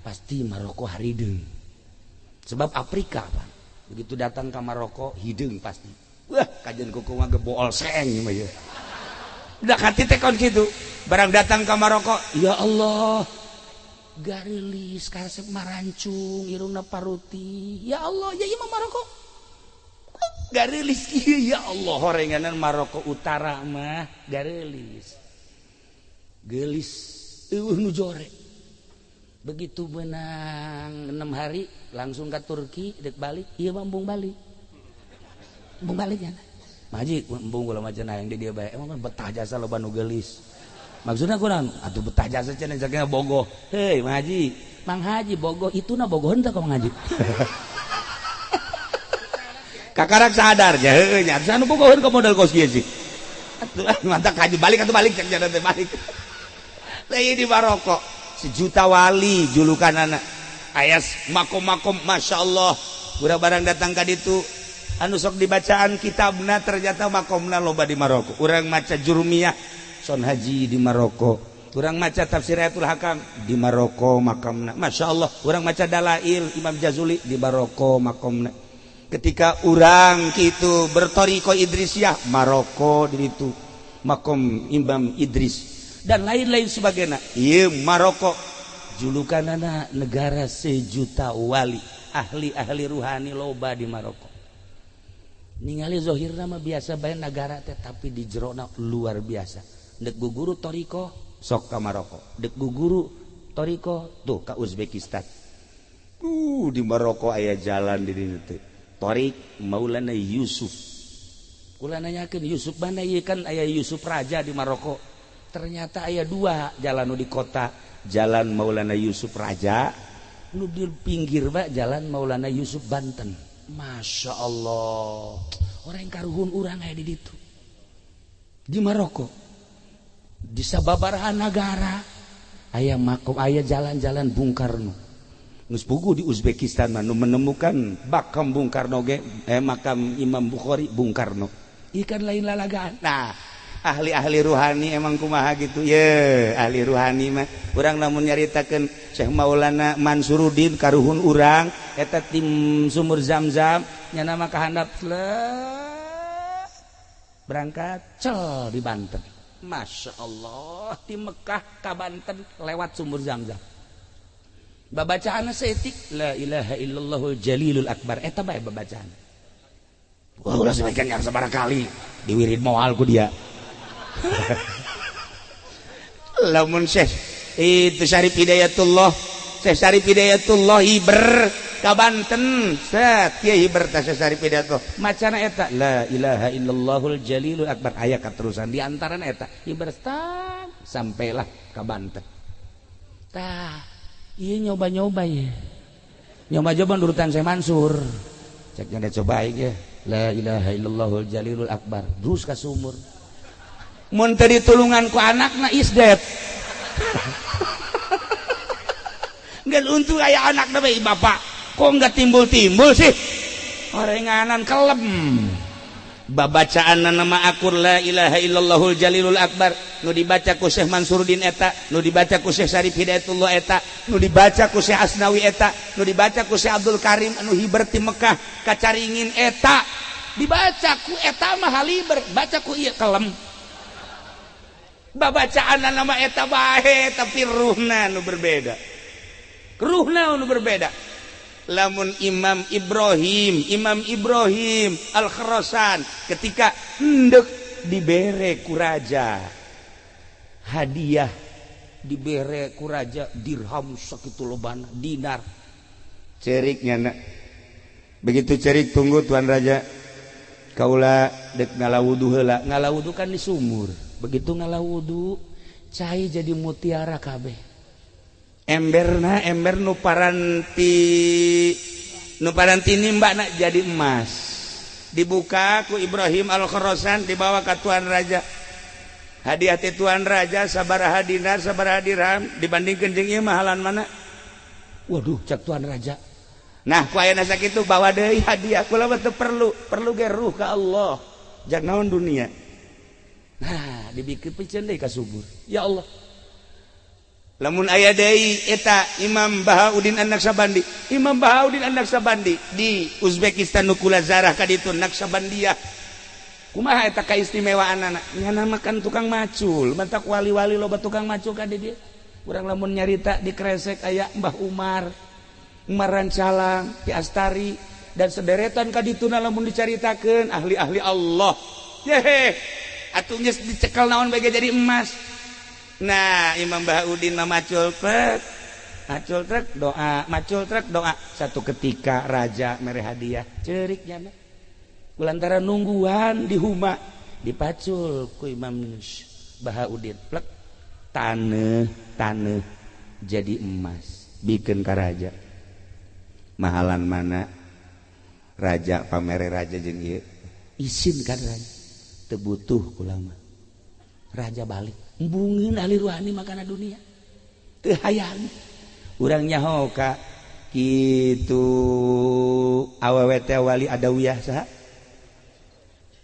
pasti Maroko harideung. Sebab Afrika, Pak. Begitu datang ke Maroko hideung pasti. Wah, kajian kuku mah gebool seeng mah ieu. Benak hati teh kon kitu. Barang datang ke Maroko, ya Allah, garilis karesep marancung, irungna paruti. Ya Allah, ya ieu mah Maroko. Garilis ya Allah horenganan Maroko Utara mah garilis gelis eueuh nu jore. Begitu menang 6 hari langsung ke Turki dek balik ieu mah embung balik. Embung balik ya. Maji embung kula mah cenah yang di dieu bae emang betah jasa loba nu geulis. Maksudna kurang atuh betah jasa cenah saking bogoh. Heuy Mang Haji, Mang Haji bogoh ituna bogoh henteu ka Mang Haji. Kakarak sadar ya heueuh nya anu bogoheun ka modal kos kieu sih. Atuh mantap haji balik atuh balik cek jalan teh balik. Lah ieu di Maroko sejuta wali julukanana. Ayas makom-makom Masya Allah. Budak barang datang ka ditu anu sok dibacaan kitabna ternyata makomna loba di Maroko. Urang maca Jurumiyah Son Haji di Maroko. Urang maca tafsir Ayatul Hakam di Maroko makamna. Masya Allah. Urang maca Dalail Imam Jazuli di Maroko makamna. Ketika urang kitu bertoriko Idrisiyah Maroko di ditu makom Imam Idris dan lain-lain sebagainya. Ieu Maroko julukanana negara sejuta wali, ahli-ahli ruhani loba di Maroko. Ningali zohirna mah biasa bae negara teh, tapi di jerona luar biasa. Dek guguru toriko sok ka Maroko, dek guguru toriko tuh ka Uzbekistan. Di Maroko aya jalan di dieu teh. Torik Maulana Yusuf. Kula nanyakeun Yusuf mana ieu, kan aya Yusuf raja di Maroko. Ternyata aya dua jalan nu di kota, jalan Maulana Yusuf Raja, nu di pinggir pak jalan Maulana Yusuf Banten. Masya Allah, orang karuhun urang aya di ditu. Di Maroko, di sababaraha nagara aya makom, aya jalan-jalan Bung Karno. Geus puguh di Uzbekistan mah nu menemukan makam Bung Karno ge, makam Imam Bukhari Bung Karno. Ikan lain lalagaan. Nah, ahli-ahli ruhani emang kumaha gitu ye, ahli ruhani mah urang lamun nyaritakeun Syekh Maulana Mansuruddin karuhun urang eta tim sumur Zam-Zam nya nama kahandap berangkat cel di Banten. Masya Allah, di Mekah ka Banten lewat sumur Zam-Zam. Babacaan seetik la ilaha illallahul jalilul akbar eta bae babacaan. Wah, ulah sampaikan yang sabaraha kali diwirid moal ku dia. Lamun Syekh itu Syarif Hidayatullah, Syekh Syarif Hidayatullah hiber ka Banten, set kieu hiber teh Syekh Syarif Hidayatullah. Macana eta la ilaha illallahul jalilul akbar aya katerusan di antarana eta hiber sampailah ka Banten. Tah, ieu nyoba-nyoba ye. Nyoba-nyoba nurutan Syekh Mansur. Cek nya coba ge la ilaha illallahul jalilul akbar terus ka sumur. Mun teu ditulungan ku anakna isdet. Nggak untung aya anakna bae bapak. Kok nggak timbul-timbul sih? Orenganan kelem. Babacaan nama akur la ilaha illallahul jalilul akbar nu dibaca ku Syekh Mansuruddin eta, nu dibaca ku Syekh Syarif Hidayatullah eta, nu dibaca ku Syekh Asnawi eta, nu dibaca ku Syekh Abdul Karim anu hiber ti Mekah ka Caringin eta, dibaca ku eta mah haliber, baca ku ieu kelem. Babacaan nama eta bae tapi ruhna nu berbeda. Ruhna nu berbeda. Lamun Imam Ibrahim Al-Khurasan ketika hendak dibere ku raja hadiah, dibere ku raja dirham sakitu lobana dinar. Ceriknya nak. Begitu cerik tunggu tuan raja. Kaula dek ngalawudu heula, ngalawudu kan di sumur. Begitu ngalawudu cai jadi mutiara kabeh. Emberna ember nu paranti nimba nak jadi emas. Dibuka ku Ibrahim Al-Khurasan dibawa ke tuan raja. Hadiah ti tuan raja sabaraha dinar sabaraha dirham dibandingkeun jeung ieu mahalan mana? Waduh, cak tuan raja. Nah, ku ayeuna sakitu bawa deui hadiah. Kula mah teu perlu, perlu ge ruh ka Allah. Jak naon dunia. Nah, dibikeun piceun deui ka subur. Ya Allah. Lamun aya deui eta Imam Bahauddin An-Naqsabandi. Imam Bahauddin An-Naqsabandi di Uzbekistan nu kula zarah ka ditu Naqsabandiyah. Kumaha eta kaistimewaanana? Nyana makan tukang macul, mantak wali-wali loba tukang macul ka di dieu. Urang lamun nyarita di Kresek aya Mbah Umar, Umar Rancalang, Ki Astari dan sederetan ka dituna lamun dicaritakeun ahli-ahli Allah. Yehe, atuh geus dicekel naon bae jadi emas. Nah, Imam Bahauddin mah macul trek doa, macul trek doa. Satu ketika raja mere hadiah, cerik nyana. Kulantaran nungguan di huma dipacul ku Imam Bahauddin, plek taneuh taneuh jadi emas, bikin ka raja. Mahalan mana? Raja pamere raja jeung ieu. Isin kan raja. Teu butuh kula mah. Raja balik. Embungin ahli ruhani makana dunia. Teu hayang. Urang nyaho ka kitu awewe teh wali Adawiyah saha?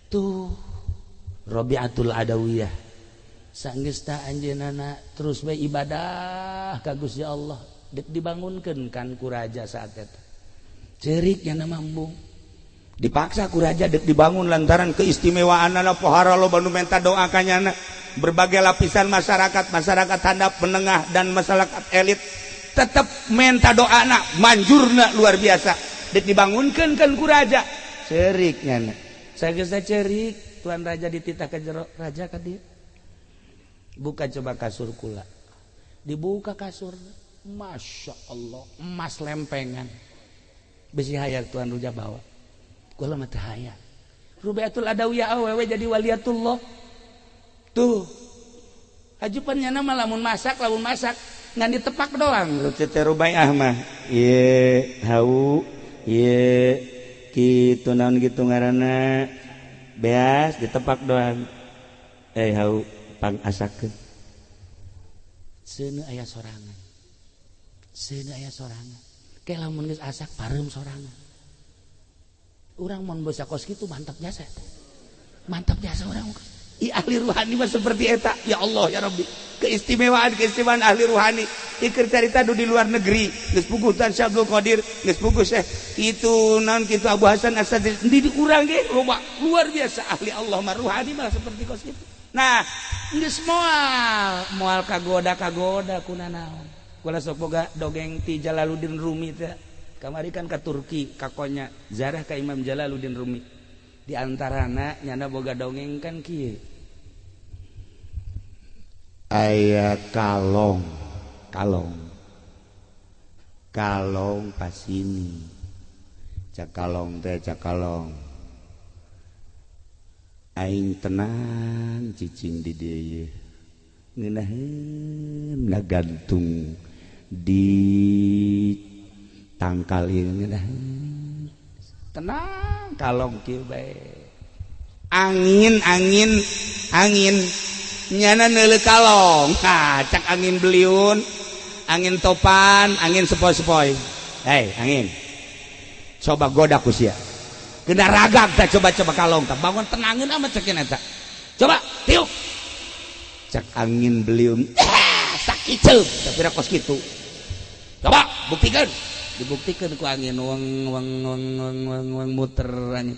Tuh Rabi'atul Adawiyah. Sanggeus tah anjeunna terus bae ibadah ka Gusti Allah, dek dibangunkeun kan ku raja saat eta. Cerik nya nama embung. Dipaksa ku raja dek dibangun lantaran keistimewaan pohara loba nu menta doa ka nyana. Berbagai lapisan masyarakat, masyarakat handap, menengah, dan masyarakat elit tetap menta doa, manjurna luar biasa. Dek dibangunkan kan ku raja, cerik nyana. Sanggeus cerik, tuan raja dititah ke jero, raja ka dieu. Buka coba kasur kula. Dibuka kasur, masya Allah, emas lempengan. Besi hayang tuan raja bawa. Kula mah teu hayang. Rubiatul Adawiyah awewe jadi waliatullah. Tuh. Ajupan nyana mah lamun masak ngan ditepak doang. Tete Rubaiah mah ieu hau ieu kitu, naon gitu ngaranna, beas ditepak doang, eh hau pang asakeun. Seuneu aya sorangan. Seuneu aya sorangan. Ke lamun geus asak pareum sorangan. Urang mun basa kos kitu mantap jasa. Mantap jasa urang. I ahli ruhani mah seperti eta. Ya Allah ya Rabbi, keistimewaan keistimewaan ahli ruhani. Iker carita di luar negeri geus puguh Tan Syekh Abdul Qadir, geus puguh Syekh itu naon kitu, Abu Hasan Asy-Syadzili di urang ge loba luar biasa. Ahli Allah mah, ruhani mah seperti kos kitu. Nah, geus moal moal kagoda kagoda kuna naon. Kula sok boga dongeng ti Jalaluddin Rumi teh. Kamari kan ka Turki, ka Konya, zarah ka Imam Jalaluddin Rumi. Di antarana nyana boga dongeng kan kieu. Aya kalong, kalong, kalong pasini, cak kalong teh, cak kalong, aing tenang cicing di dieu, ngeunaheun ngagantung di tangkal ieu, ngeunaheun tenang kalong kieu bae. Angin, angin, angin, nyana neuleuh kalong. Ha, cak angin beliun, angin topan, angin sepoi-sepoi, hei angin, coba goda ku sia, kena ragag tak? Coba-coba kalong tak bangun tenangin amat cekin eta, coba tiup. Cak angin beliun, eh, sakit, tapi kos kitu, coba buktikan. Dibuktikan ku angin, weng weng weng weng weng weng, muter angin,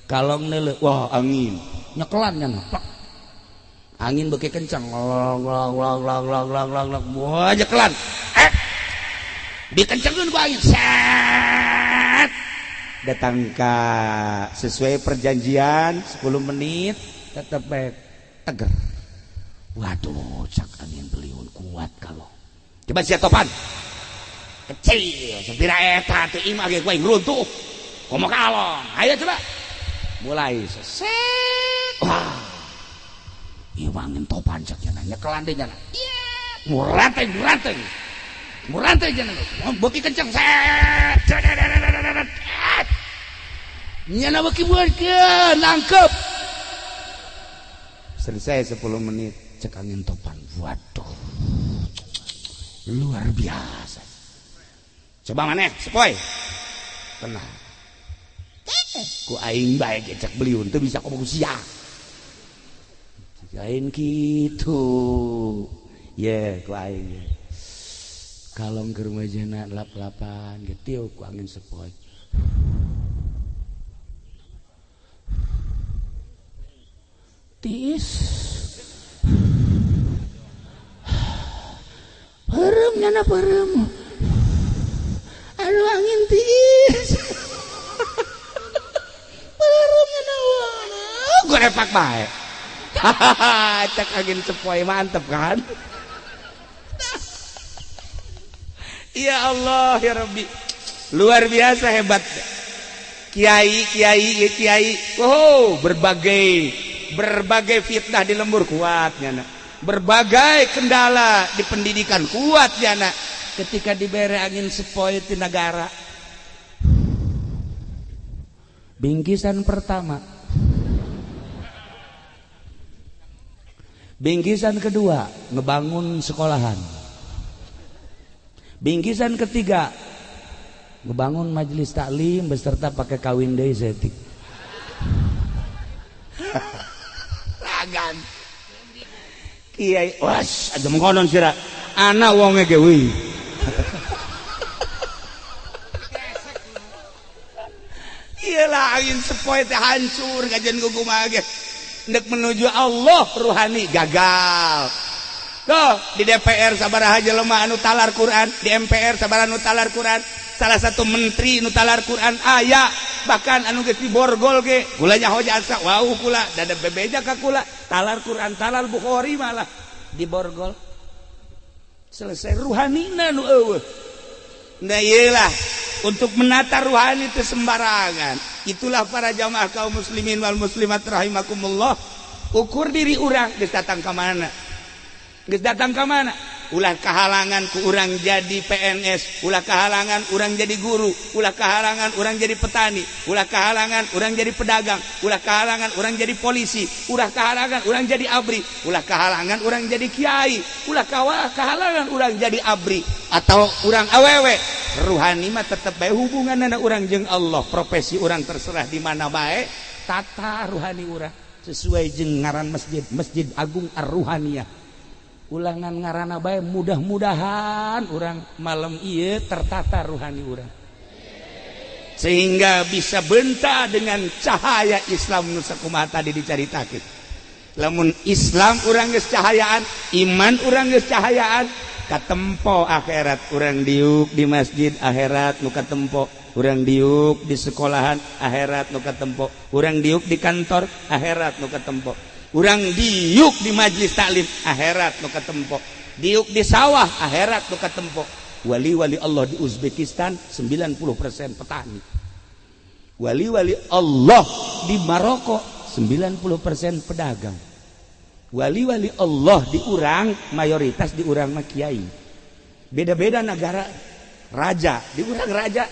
kalong neuleuh. Wah, angin. Nyekelan nyana. Plak. Angin beuki kencang, long long long long long long long long, wah, nyekelan, eh, dikencengkeun ku angin, set. Datang ke sesuai perjanjian. 10 menit tetep baik teger. Waduh, cak angin beliun, kuat kalau. Coba sia topan kecil sepira eta teu imah ge kuaing runtuh, komo kalong. Ayo coba mulai set. Wah, ieu angin topan, cak nya, nyekelan deui nyana. Iya, muranteng muranteng muranteng nya, beuki kenceng, set, nyana beuki buatkeun nangkep. Selesai 10 menit. Cek angin topan, waduh, luar biasa. Coba maneh sepoi, tenang ku aing bae, cek beliun, teu bisa komo sia. Lain gitu ye, ku aing kalong ke rumah jena lap-lapan gitu, ku angin sepoi, tiis, peureum nyana, peureum. Aduh, angin tiis, peureum nyana, gorepak bae. Cek angin sepoi, mantep kan? Ya Allah ya Rabbi, luar biasa hebat kiai, kiai, ya kiai. Oh, berbagai berbagai fitnah di lembur kuatnya nak, berbagai kendala di pendidikan kuatnya nak. Ketika diberi angin sepoi di negara, bingkisan pertama, bingkisan kedua ngebangun sekolahan, bingkisan ketiga ngebangun majelis taklim beserta pakai kawin deui setik. Ragan. Kiai was aja mengkonon sira. Anak wonge ge wih. Iyalah angin sepoi teh hancur kajian kumaha ge. Ndek menuju Allah ruhani gagal. Tuh di DPR sabaraha jelema anu talar Quran, di MPR sabaraha anu talar Quran, salah satu menteri nu talar Quran aya, bahkan anu geus diborgol ge kula nyaho jasa wau kula dada bebeja ka kula talar Quran talar Bukhari malah diborgol. Selesai ruhanina nu eueuh. Nah iyalah untuk menata ruhani itu sembarangan. Itulah para jamaah kaum muslimin wal muslimat rahimakumullah. Ukur diri urang geus datang ka mana? Geus datang ka mana? Ulah kahalangan ku urang jadi PNS, ulah kahalangan urang jadi guru, ulah kahalangan urang jadi petani, ulah kahalangan urang jadi pedagang, ulah kahalangan urang jadi polisi, ulah kahalangan urang jadi abri, ulah kahalangan urang jadi kiai, ulah kahalangan urang jadi abri atau urang awewe. Ruhani mah tetep bae hubunganna urang jeung Allah, profesi urang terserah di mana bae, tata ruhani urang sesuai jeung ngaran masjid, Masjid Agung Ar-Ruhaniyah. Ulangan ngarana bae mudah-mudahan urang malam ieu tertata ruhani urang sehingga bisa benta dengan cahaya Islam nu sakumaha tadi dicaritakeun. Lamun Islam urang geus cahayaan, iman urang geus cahayaan, katempo akhirat urang diuk di masjid akhirat nu katempo, urang diuk di sekolahan akhirat nu katempo, urang diuk di kantor akhirat nu katempo, urang diuk di majlis taklim akhirat nu katempo, diuk di sawah akhirat nu katempo. Wali-wali Allah di Uzbekistan 90% petani. Wali-wali Allah di Maroko 90% pedagang. Wali-wali Allah di urang mayoritas di urang mah kiai. Beda-beda negara raja, di urang raja.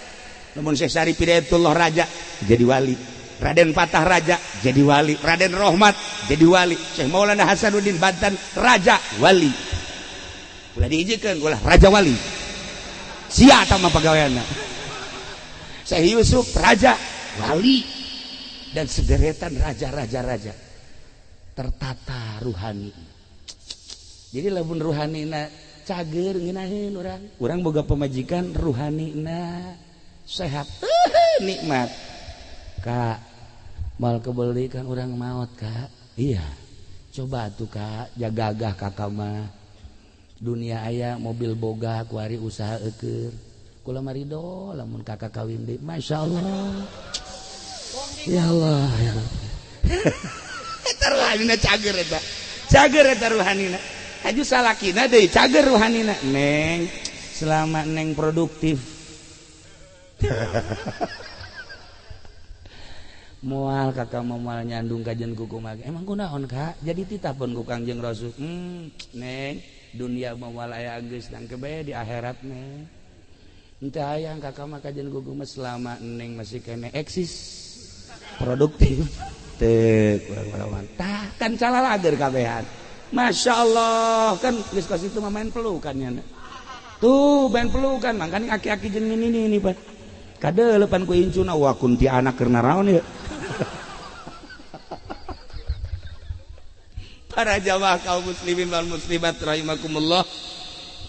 Namun Syekh Syarif Hidayatullah raja jadi wali. Raden Patah raja jadi wali, Raden Rohmat jadi wali, Syekh Maulana Hasanuddin Banten raja wali. Ulah diijikeun ulah raja wali. Sia tah mah pagaweanna. Syekh Yusuf raja wali dan sederetan raja-raja raja. Tertata ruhani. Jadi lamun ruhanina cager ngeunaheun urang. Urang boga pamajikan ruhanina sehat. Nikmat. Kak, mal kebeli kan orang maut kak. Iya, coba tuh kak, jagagah kakak mah. Dunia aya mobil boga, kuari usaha eukeur. Kula marido, lamun kakak kawin deui. Masya Allah. Ya Allah, ya Allah. Eta ruhanina cager eta. Cager eta ruhanina. Aju salakina deui cager ruhanina. Neng, selama neng produktif. Moal kakak mau moal nyandung kajian kuku mage. Emang kunaon kak? Jadi titah pun ku Kangjeng Rasul. Neng, dunia moal aya geus nangke bae di akhirat neng. Henteu hayang kakak mah kajian kuku mah selama neng masih kene eksis produktif. Teu kurang-kurangan. Tah kan calalager kabehan. Masya Allah kan geus kos itu mah main pelukan nya. Tuh main pelukan mangkane aki-aki jeung ini ini Pak. Kadeulepan ku incuna wah kunti anak keur naraon ieu. Para jamaah kaum muslimin wal muslimat rahimakumullah,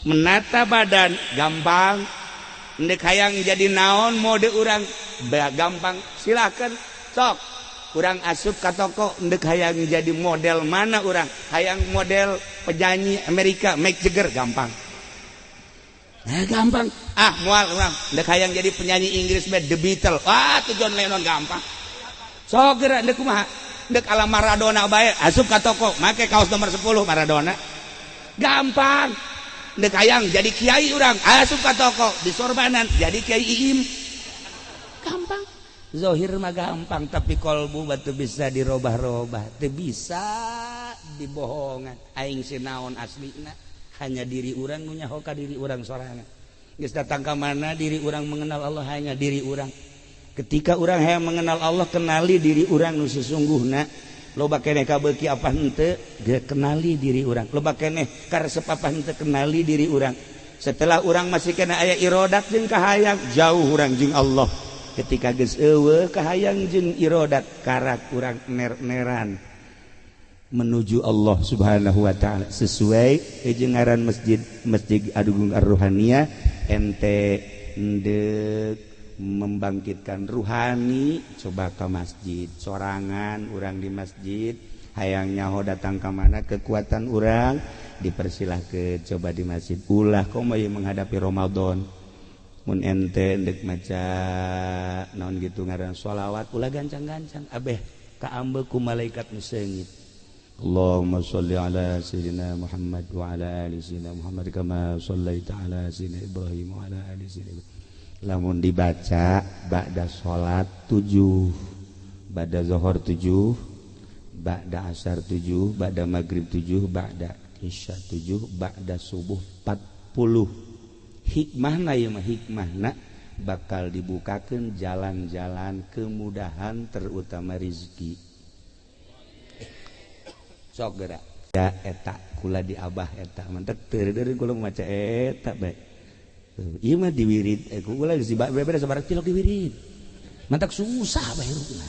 menata badan gampang, ndek hayang jadi naon mode urang gampang, silakan sok urang asup ka toko ndek hayang jadi model mana urang, hayang model penyanyi Amerika Mick Jagger gampang. Nah, gampang. Ah, moal urang ndek hayang jadi penyanyi Inggris The Beatles. Wah, tuh John Lennon gampang. Sok geura ndek kumaha? Ndek ala Maradona bae, asup ka toko, make kaos nomor 10 Maradona. Gampang. Ndek hayang jadi kiai urang, asup ka toko, di sorbanan jadi kiai Iim. Gampang. Zohir mah gampang, tapi kolbu batu bisa dirobah-robah, teu bisa dibohongan. Aing sinaon aslina, hanya diri urang nu nyaho ka diri urang sorangan. Geus datang ka mana diri urang mengenal Allah hanya diri urang. Ketika urang hayang mengenal Allah, kenali diri urang nu sesungguhna. Loba keneh kabeuki apa henteu, kenali diri urang. Loba keneh karesep apa henteu, kenali diri urang. Setelah urang masih kena aya irodat jeung kahayang, jauh urang jeung Allah. Ketika geus eueuh kahayang jeung irodat, karak urang ner-neran. Menuju Allah Subhanahu wa taala sesuai jeung ngaran masjid, Masjid Agung Ar-Ruhaniyah, ente endek membangkitkan ruhani coba ke masjid sorangan. Urang di masjid hayang nyaho datang ke mana kekuatan urang dipersilahkan coba di masjid. Ulah komo menghadapi Ramadan, mun ente endek maca naon gitu ngaran sholawat, ulah gancang-gancang abeh kaambe ku malaikat nu seungit. Allahumma sholli ala sayyidina Muhammad wa ala ali sayyidina Muhammad kama shallaita ala sayyidina Ibrahim wa ala ali sayyidina Ibrahim. Lamun dibaca ba'da salat 7, ba'da zuhur 7, ba'da asar 7, ba'da maghrib 7, ba'da isya 7, ba'da subuh 40. Hikmahna ieu mah, hikmahna bakal dibukakeun jalan-jalan kemudahan terutama rezeki. Sok gerak ya eta kula di abah eta mantek teu deui kula maca eta bae. Ieu mah diwirid kula geus beberes sabarang tilok diwirid. Mantak susah bae hirupna.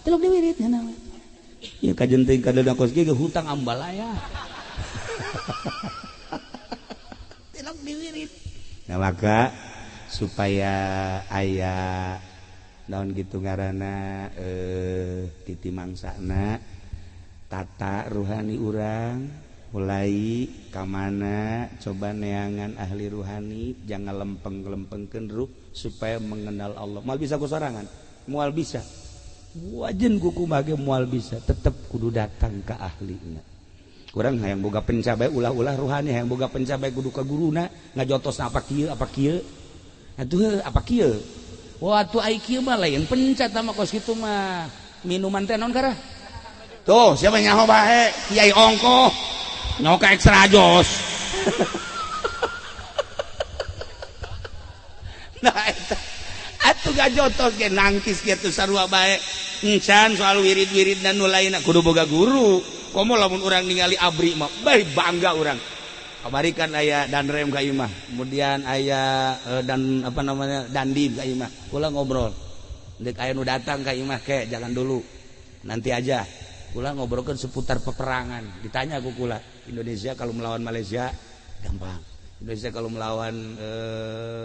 Tilok diwirid nya we. Ieu kajen teuing kadeuda kos kieu hutang ambalaya. Tilok diwirid. Nah maka supaya aya naon gitu ngaranna titi mangsana tata ruhani urang mulai kamana coba neangan ahli ruhani, jangan lempeng-lempengkeun ruh supaya mengenal Allah. Moal bisa ku sorangan, moal bisa wajen ku kumaha ge moal bisa, tetep kudu datang ka ahlina. Urang hayang boga pencabai ulah-ulah ruhani, hayang boga pencabai kudu ka guruna ngajotosna apa kieu apa kieu atuh apa kieu. Wah atuh ai kieu mah lain pencat mah kos kitu mah minuman teh naon karah. Tuh, siapa nyaho bae? Kiai ongkoh. Nyaho ka ekstra jos. Nah eta atuh gajotos ge nangkis kitu sarua bae. Encan soal wirid-wirid dan nu lainna kudu boga guru. Komo lamun urang ningali abri mah bae bangga urang. Kamari kan aya danrem ka imah, kemudian aya dan apa namanya dandim ka imah. Kula ngobrol. Deuk aya nu datang ka imah ke jangan dulu. Nanti aja. Kula ngobrolkan seputar peperangan. Ditanya aku kula, Indonesia kalau melawan Malaysia gampang. Indonesia kalau melawan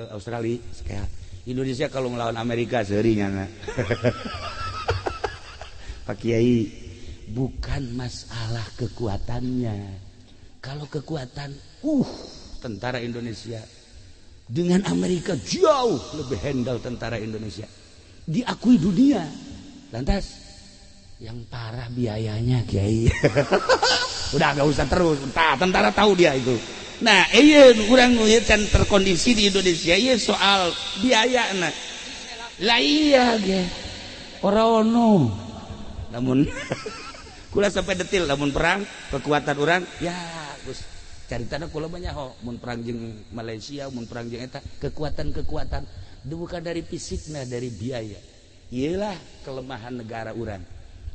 Australia sehat. Indonesia kalau melawan Amerika seuri nyana. Pak Kiai, bukan masalah kekuatannya. Kalau kekuatan, tentara Indonesia dengan Amerika jauh lebih handal tentara Indonesia. Diakui dunia. Lantas yang parah biayanya Kiai. Udah gak usah terus, entah, tentara tahu dia itu. Nah, iya urang can terkondisi di Indonesia iya soal biaya nah. Lah iya ge. Ora ono. Namun kula sampai detil lamun perang kekuatan urang ya Gus caritana kula banyak ho mun perang jeung Malaysia, mun perang jeung eta kekuatan-kekuatan bukan dari fisikna, dari biaya. Iyalah kelemahan negara urang.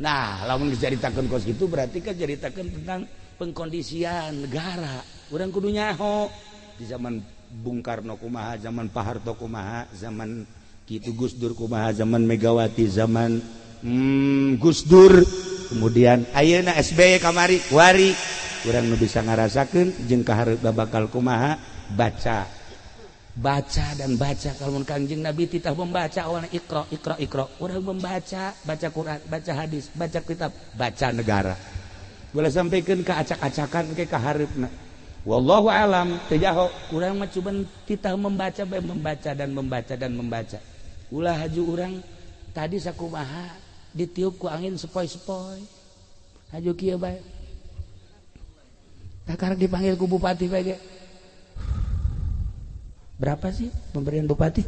Nah, lamun diceritakan kos gitu berarti kan ceritakan tentang pengkondisian negara. Urang kudu nyaho di zaman Bung Karno kumaha, zaman Pak Harto kumaha, zaman kitu Gus Dur kumaha, zaman Megawati, zaman Gus Dur, kemudian ayeuna SBY kamari, wari urang nu bisa ngarasakeun jeung kahareup bakal kumaha, baca. Baca dan baca. Kalau Kangjeng Nabi titah membaca awalnya iqra iqra iqra, urang membaca, baca Quran, baca hadis, baca kitab, baca negara. Boleh sampaikan ke acak-acakan ke kahareupna. Wallahu alam teu jaho, urang mah cuman titah membaca bae, membaca dan membaca dan membaca. Ulah haju urang tadi sakumaha ditiup ku angin sepoi-sepoi. Haju kieu bae. Takarek dipanggil ku bupati bae ge. Berapa sih pemberian bupati?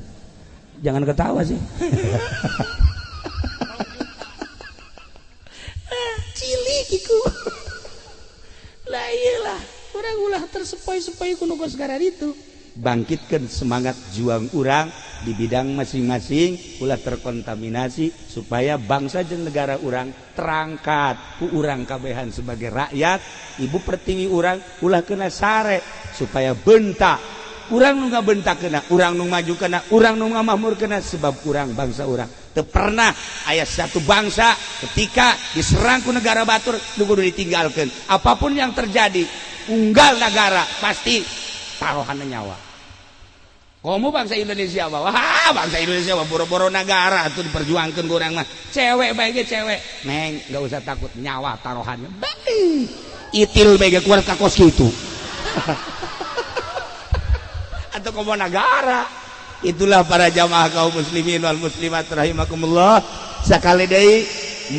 Jangan ketawa sih. Cilik iku. Lah iyalah, urang ulah tersepoi-sepoi ku nu kos itu. Bangkitkan semangat juang urang di bidang masing-masing, ulah terkontaminasi supaya bangsa dan negara urang terangkat ku urang kabehan sebagai rakyat, ibu pertiwi urang ulah kena sare supaya bentak Urang nu ngabentakkeuna, urang nu majukeuna, urang nu ngamakmurkeuna sebab urang bangsa urang. Teu pernah aya satu bangsa ketika diserang ku negara batur nu kudu ditinggalkeun. Apapun yang terjadi, unggal negara pasti taruhanna nyawa. Komo bangsa Indonesia mah, wah bangsa Indonesia mah boro-boro negara tuh diperjuangkeun ku urang mah. Cewek bae ge cewek, neng enggak usah takut nyawa taruhannya. Baik. Itil bae ge kuat ka kos kitu. Atau komo negara. Itulah para jamaah kaum muslimin wal muslimat rahimakumullah. Sakali deui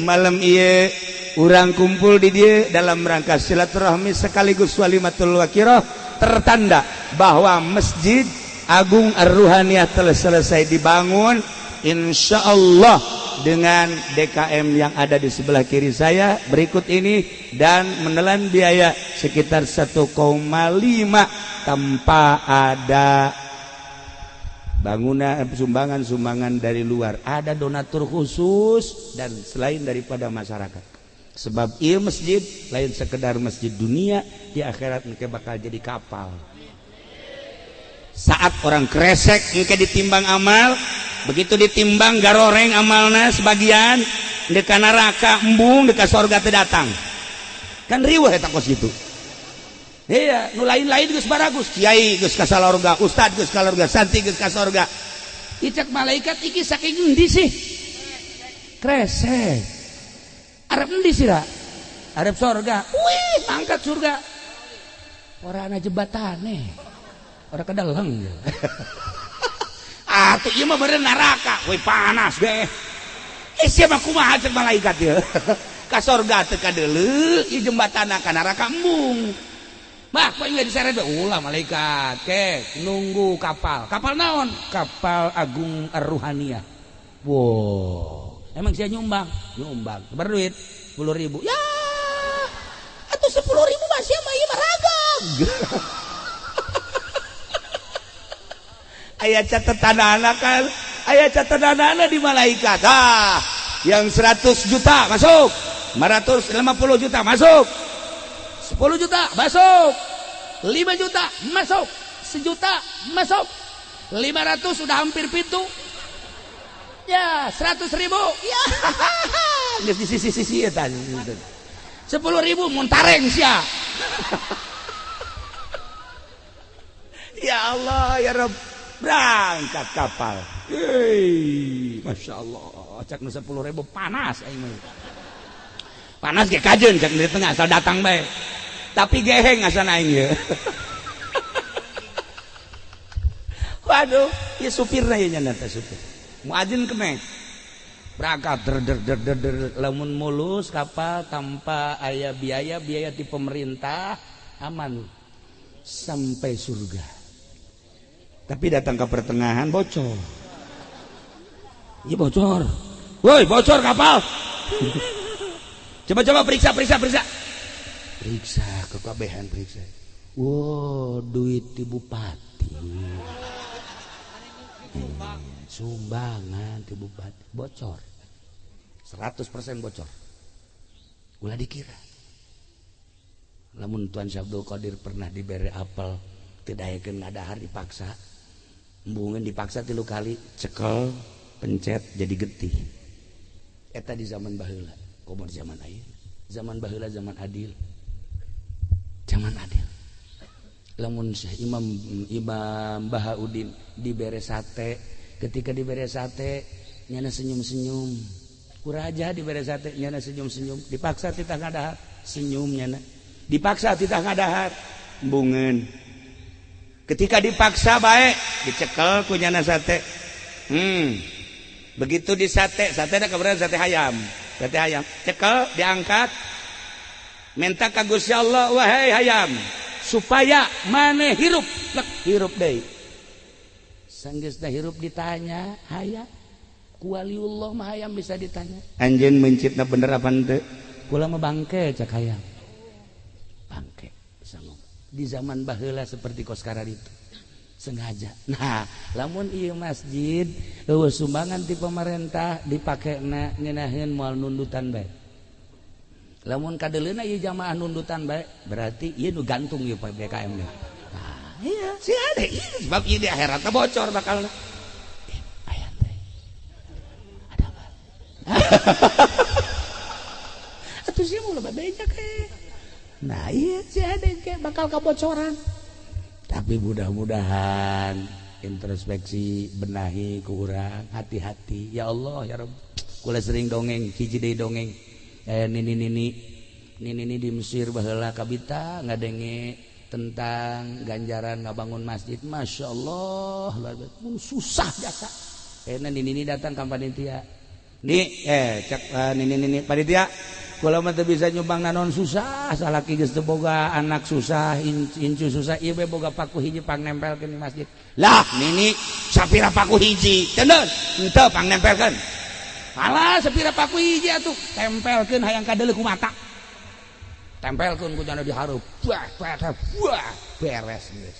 malam ieu urang kumpul di dieu dalam rangka silaturahmi sekaligus walimatul wakirah, tertanda bahwa Masjid Agung Ar-Ruhaniyah telah selesai dibangun, insya Allah dengan DKM yang ada di sebelah kiri saya berikut ini, dan menelan biaya sekitar 1,5 tanpa ada bangunan sumbangan-sumbangan dari luar, ada donatur khusus dan selain daripada masyarakat. Sebab ieu masjid lain sekedar masjid dunia, di akhirat engke bakal jadi kapal. Saat orang kresek engke ditimbang amal, begitu ditimbang garoreng amalna sebagian, deka neraka embung, deka sorga teu datang. Kan riweuh eta kos kitu. Iya, nu lain-lain geus baragus, kiai geus ka salorga, ustad geus ka sorga, santri geus ka sorga. Icak malaikat iki saking endi sih? Kresek. Arep endi sih ra? Arep sorga. Wih, mangkat surga. Ora ana jembatane. Ora kedeleng. Atuh ieu mah beureun neraka. Wih panas ge. Eh sia mah kumaha cek malaikat ieu? Ka sorga teu kadeuleu, ieu jembatana ka neraka embung. Bah, kok nggak diseret? Ulah malaikat, ke nunggu kapal. Kapal naon? Kapal Agung Ar-Ruhaniyah. Wow, emang saya nyumbang? Nyumbang. Berduit 10.000. Ya, atau 10.000 masih mah ieu mah ragam. Aya catatan anak kan? Aya catatan anak di malaikat. Ah, yang 100 juta masuk, 550 juta masuk. 10 juta masuk, 5 juta masuk, 1 juta masuk, 500 sudah hampir pintu, ya 100.000, ya geus di sisi-sisi eta 10.000 muntareng sia. Ya Allah ya Rabb, berangkat kapal. Hei, masya Allah, cak nu 10.000 panas aing mah. Panas ge kajeun cak di tengah asal datang bae. Tapi geheng asan aing ye. Waduh, ieu supirna ieu nya teh supir. Muadzin kenek. Berangkat der der der der der lamun mulus kapal tanpa aya biaya-biaya ti pemerintah aman sampai surga. Tapi datang ke pertengahan bocor. Iya bocor. Woi, bocor kapal. Coba-coba periksa, periksa, periksa. Periksa kekabehan periksa. Wow, duit di bupati. Sumbangan di bupati bocor. 100% bocor. Ulah dikira. Lamun Tuan Syekh Abdul Qadir pernah diberi apel, teu daekeun ngadahar dipaksa. Embungeun dipaksa 3 kali, cekel, pencet jadi getih. Eta di zaman baheula. Komo di zaman ayeuna. Zaman baheula zaman adil. Zaman adil. Lamun Syekh Imam Bahauddin dibere sate, ketika dibere sate nyana senyum-senyum. Ku raja dibere sate nyana senyum-senyum, dipaksa titah ngadahar, senyum nyana. Dipaksa titah ngadahar, embungeun. Ketika dipaksa bae dicekel ku nyana sate. Begitu di sate, sate da kabaran sate hayam. Sate hayam, cekel diangkat. Minta ka Gusti Allah, wahai hayam, supaya maneh hirup, lek hirup deui. Sanggeusna hirup ditanya, hayam. Ku waliullah mah hayam bisa ditanya. Anjeun meuncitna bener apa henteu? Kula mah bangke cak hayam. Bangke bisa ngomong. Di zaman baheula seperti kos itu. Sengaja. Nah, lamun ieu masjid eueuh sumbangan ti pemerintah dipakena ngeunaheun moal nundutan bae. Lamun kadeuleuna ieu jamaah nundutan bae, berarti ieu nu gantung ieu PPKM nya. Nah, Iya, sih ada. Iya, sebab ieu di akhirat bocor bakal. Aya teh. Ada apa? Atuh sia mau lebih beja ke. Nah, iya sih ada kayak bakal kebocoran. Tapi mudah-mudahan introspeksi benahi ku urang, hati-hati. Ya Allah, ya Rabb. Kula sering dongeng, hiji deui dongeng. Nini nini nini nini di Mesir baheula kabita ngadenge tentang ganjaran ngabangun masjid. Masya Allah, luar biasa. Susah jasa. Kayaknya nini nini datang ka panitia. Nih, cek nini nini panitia. Kula mah teu bisa nyumbang naon, susah, salaki geus teu boga, anak susah, incu susah, ieu we boga paku hiji pang nempelkeun di masjid. Lah, nini sapira paku hiji? Cendeun, henteu pang nempelkeun. Alah, sapira paku hiji atuh, tempelkeun hayang kadeuleu ku mata. Tempelkeun ku jana dihareup. Wah, wah, wah, beres geus.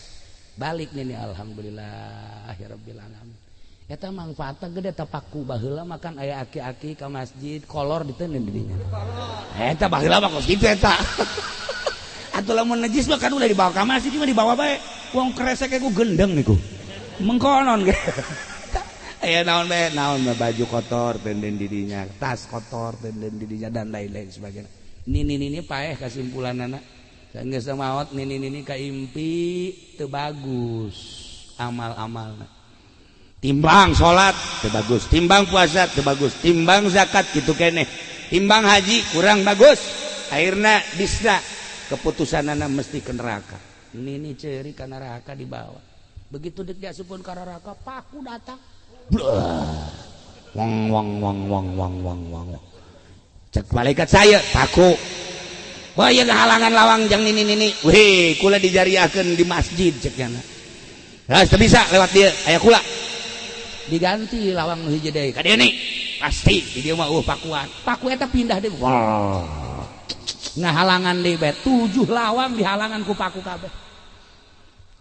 Balik nini alhamdulillah ya rabbil alamin. Eta mangfaatna gede ta paku. Baheula makan aya aki-aki ka masjid kolor diteundeun di dinya. Eta baheula mah kos kitu eta. Atuh lamun najis mah kan udah dibawa ka masjid mah dibawa bae. Wong kresek ku gendeng niku. Mengkonon ge. Aya naon bae, naon mah baju kotor teunden di dinya, tas kotor teunden di dinya dan lain-lain sebagainya. Nini nini paeh kesimpulanana. Geus maot nini nini kaimpi teu bagus amal-amalna. Timbang salat teu bagus, timbang puasa teu bagus, timbang zakat kitu keneh, timbang haji kurang bagus. Akhirna bisa keputusanana mesti ke neraka. Nini ceuri ka neraka dibawa. Begitu dek diasupkeun ka neraka, paku datang. Blah. Wang wang wang wang wang wang wang. Cek malaikat saya, paku. Wah, ieu halangan lawang jang nini nini. Weh, kula dijariahkeun di masjid cek nyana. Nah, teu bisa lewat dia, aya kula. Diganti lawang nu hiji deui ka dieu nih. Pasti di dieu mah pakuan. Paku eta pindah deui. Wah. Ngahalangan deui bae 7 lawang dihalangan ku paku kabeh.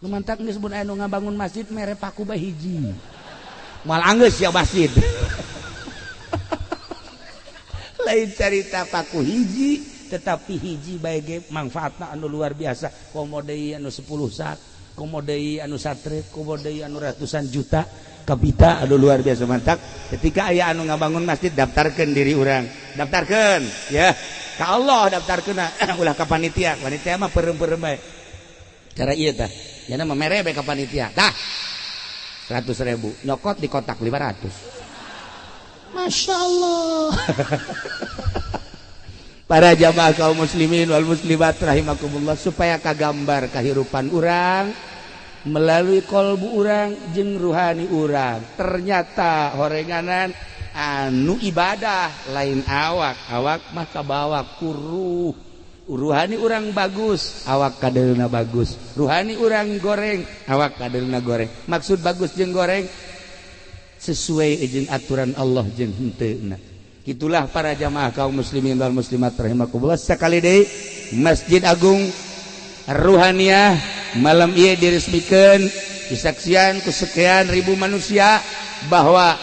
Nu mantak geus mun aya nu ngabangun masjid mere paku bae hiji. Moal anggeus ya masjid. Lain carita paku hiji tetapi hiji bae ge mangfaatna anu luar biasa. Komo deui anu 10 sak, komo deui anu satrek, komo deui anu ratusan juta. Kapita aduh luar biasa mantap. Ketika aya anu ngabangun masjid daftarkeun diri urang, daftarkeun ya ka Allah, daftarkeun ulah ka panitia. Panitia mah peureum-peureum bae cara ieu tah nya mah mere bae ka panitia tah 100.000 nyokot di kotak 500. Masya Allah. Para jamaah kaum muslimin wal muslimat rahimakumullah, supaya kagambar kahirupan urang melalui kolbu urang jeung ruhani urang. Ternyata horenganan anu ibadah lain awak, awak mah kabawa kuruh. Ruhani urang bagus, awak kadeulna bagus. Ruhani urang goreng, awak kadeulna goreng. Maksud bagus jeung goreng sesuai jeung aturan Allah jeung henteuna. Itulah para jamaah kaum muslimin wal muslimat rahimakumullah. Sekali deui Masjid Agung Ruhaniyah malam ieu diresmikeun disaksian ku sekian ribu manusia bahwa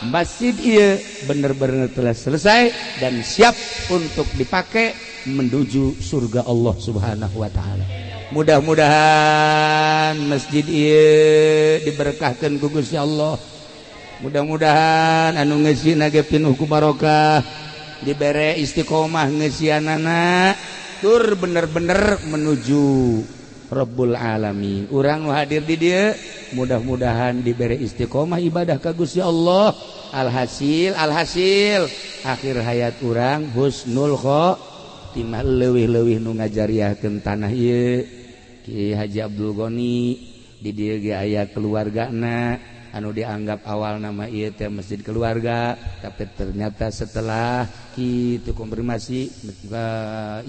masjid ieu bener-bener telah selesai dan siap untuk dipakai menuju surga Allah Subhanahu wa taala. Mudah-mudahan masjid ieu diberkahkan ku Gusti Allah. Mudah-mudahan anu ngeusina ge pinuh ku barokah, dibere istiqomah ngeusianana tur bener-bener menuju Rabbul Alamin. Urang nu hadir di dieu mudah-mudahan dibere istiqomah ibadah ka Gusti Allah. Alhasil, alhasil akhir hayat urang husnul khotimah. Leuwih-leuwih nu ngajariahkeun tanah ieu Ki Haji Abdul Ghani, di dieu ge aya keluargana anu dianggap awal nama ieu teh masjid keluarga, tapi ternyata setelah kitu konfirmasi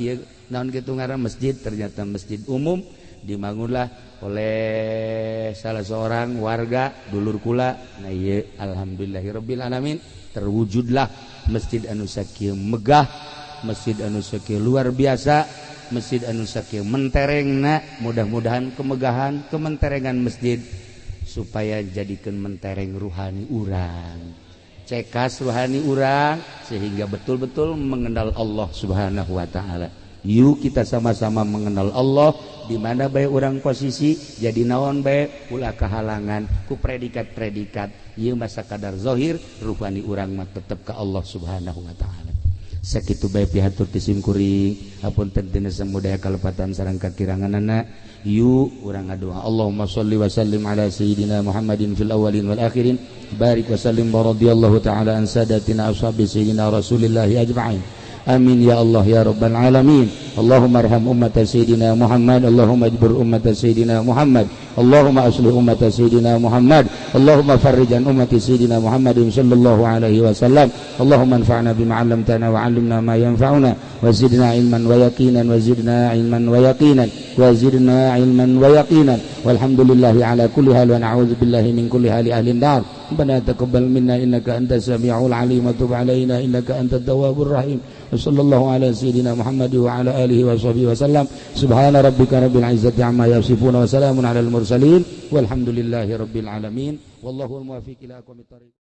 ieu naon kitu ngaran masjid, ternyata masjid umum dibangunlah oleh salah seorang warga dulur kula. Nah ieu alhamdulillahirabbil alamin terwujudlah masjid anu sakieu megah, masjid anu sakieu luar biasa, masjid anu sakieu menterengna. Mudah-mudahan kemegahan kementerengan masjid supaya jadikan mentereng ruhani urang, cekas ruhani urang sehingga betul-betul mengenal Allah Subhanahu wa taala. Yuk kita sama-sama mengenal Allah di mana bae urang posisi jadi naon bae, ulah kehalangan ku predikat-predikat. Ieu masa kadar zahir, ruhani urang mah tetep ka Allah Subhanahu wa taala. Sakitu bae pihatur ti simkuring, hapunten tina samudaya kalepatan sareng kakiranganana. Yuk urang ngadoa, Allahumma sholli wa sallim ala sayyidina Muhammadin fil awwalin wal akhirin, barik wa sallim wa radhiyallahu ta'ala an sadatina ashabi sayyidina Rasulillahi ajma'in. Amin ya Allah ya rabbal alamin. Allahumma arham ummata sayyidina Muhammad, Allahumma ajbur ummata sayyidina Muhammad, Allahumma aslih ummata sayyidina Muhammad, Allahumma farrij an ummati sayyidina Muhammadin sallallahu alaihi wasallam. Allahumma anfa'na bima 'allamtana wa 'allimna ma yanfa'una wa zidna ilman wa yaqinan wa zidna ilman wa yaqinan wa zidna ilman wa yaqinan. Walhamdulillahi ala kulli hal wa na'udzu billahi min kulli hali ahli nar. Rabbana taqabbal minna innaka antas samiul alim wa tub alaina innaka antat tawwabur rahim. Sallallahu ala sayyidina Muhammad wa ala alihi wa sahbihi wa sallam. Subhana rabbika rabbil izzati amma yasifun wa salamun alal mursalin walhamdulillahi rabbil alamin. Wallahu al muwaffiq ila aqwamit thariq.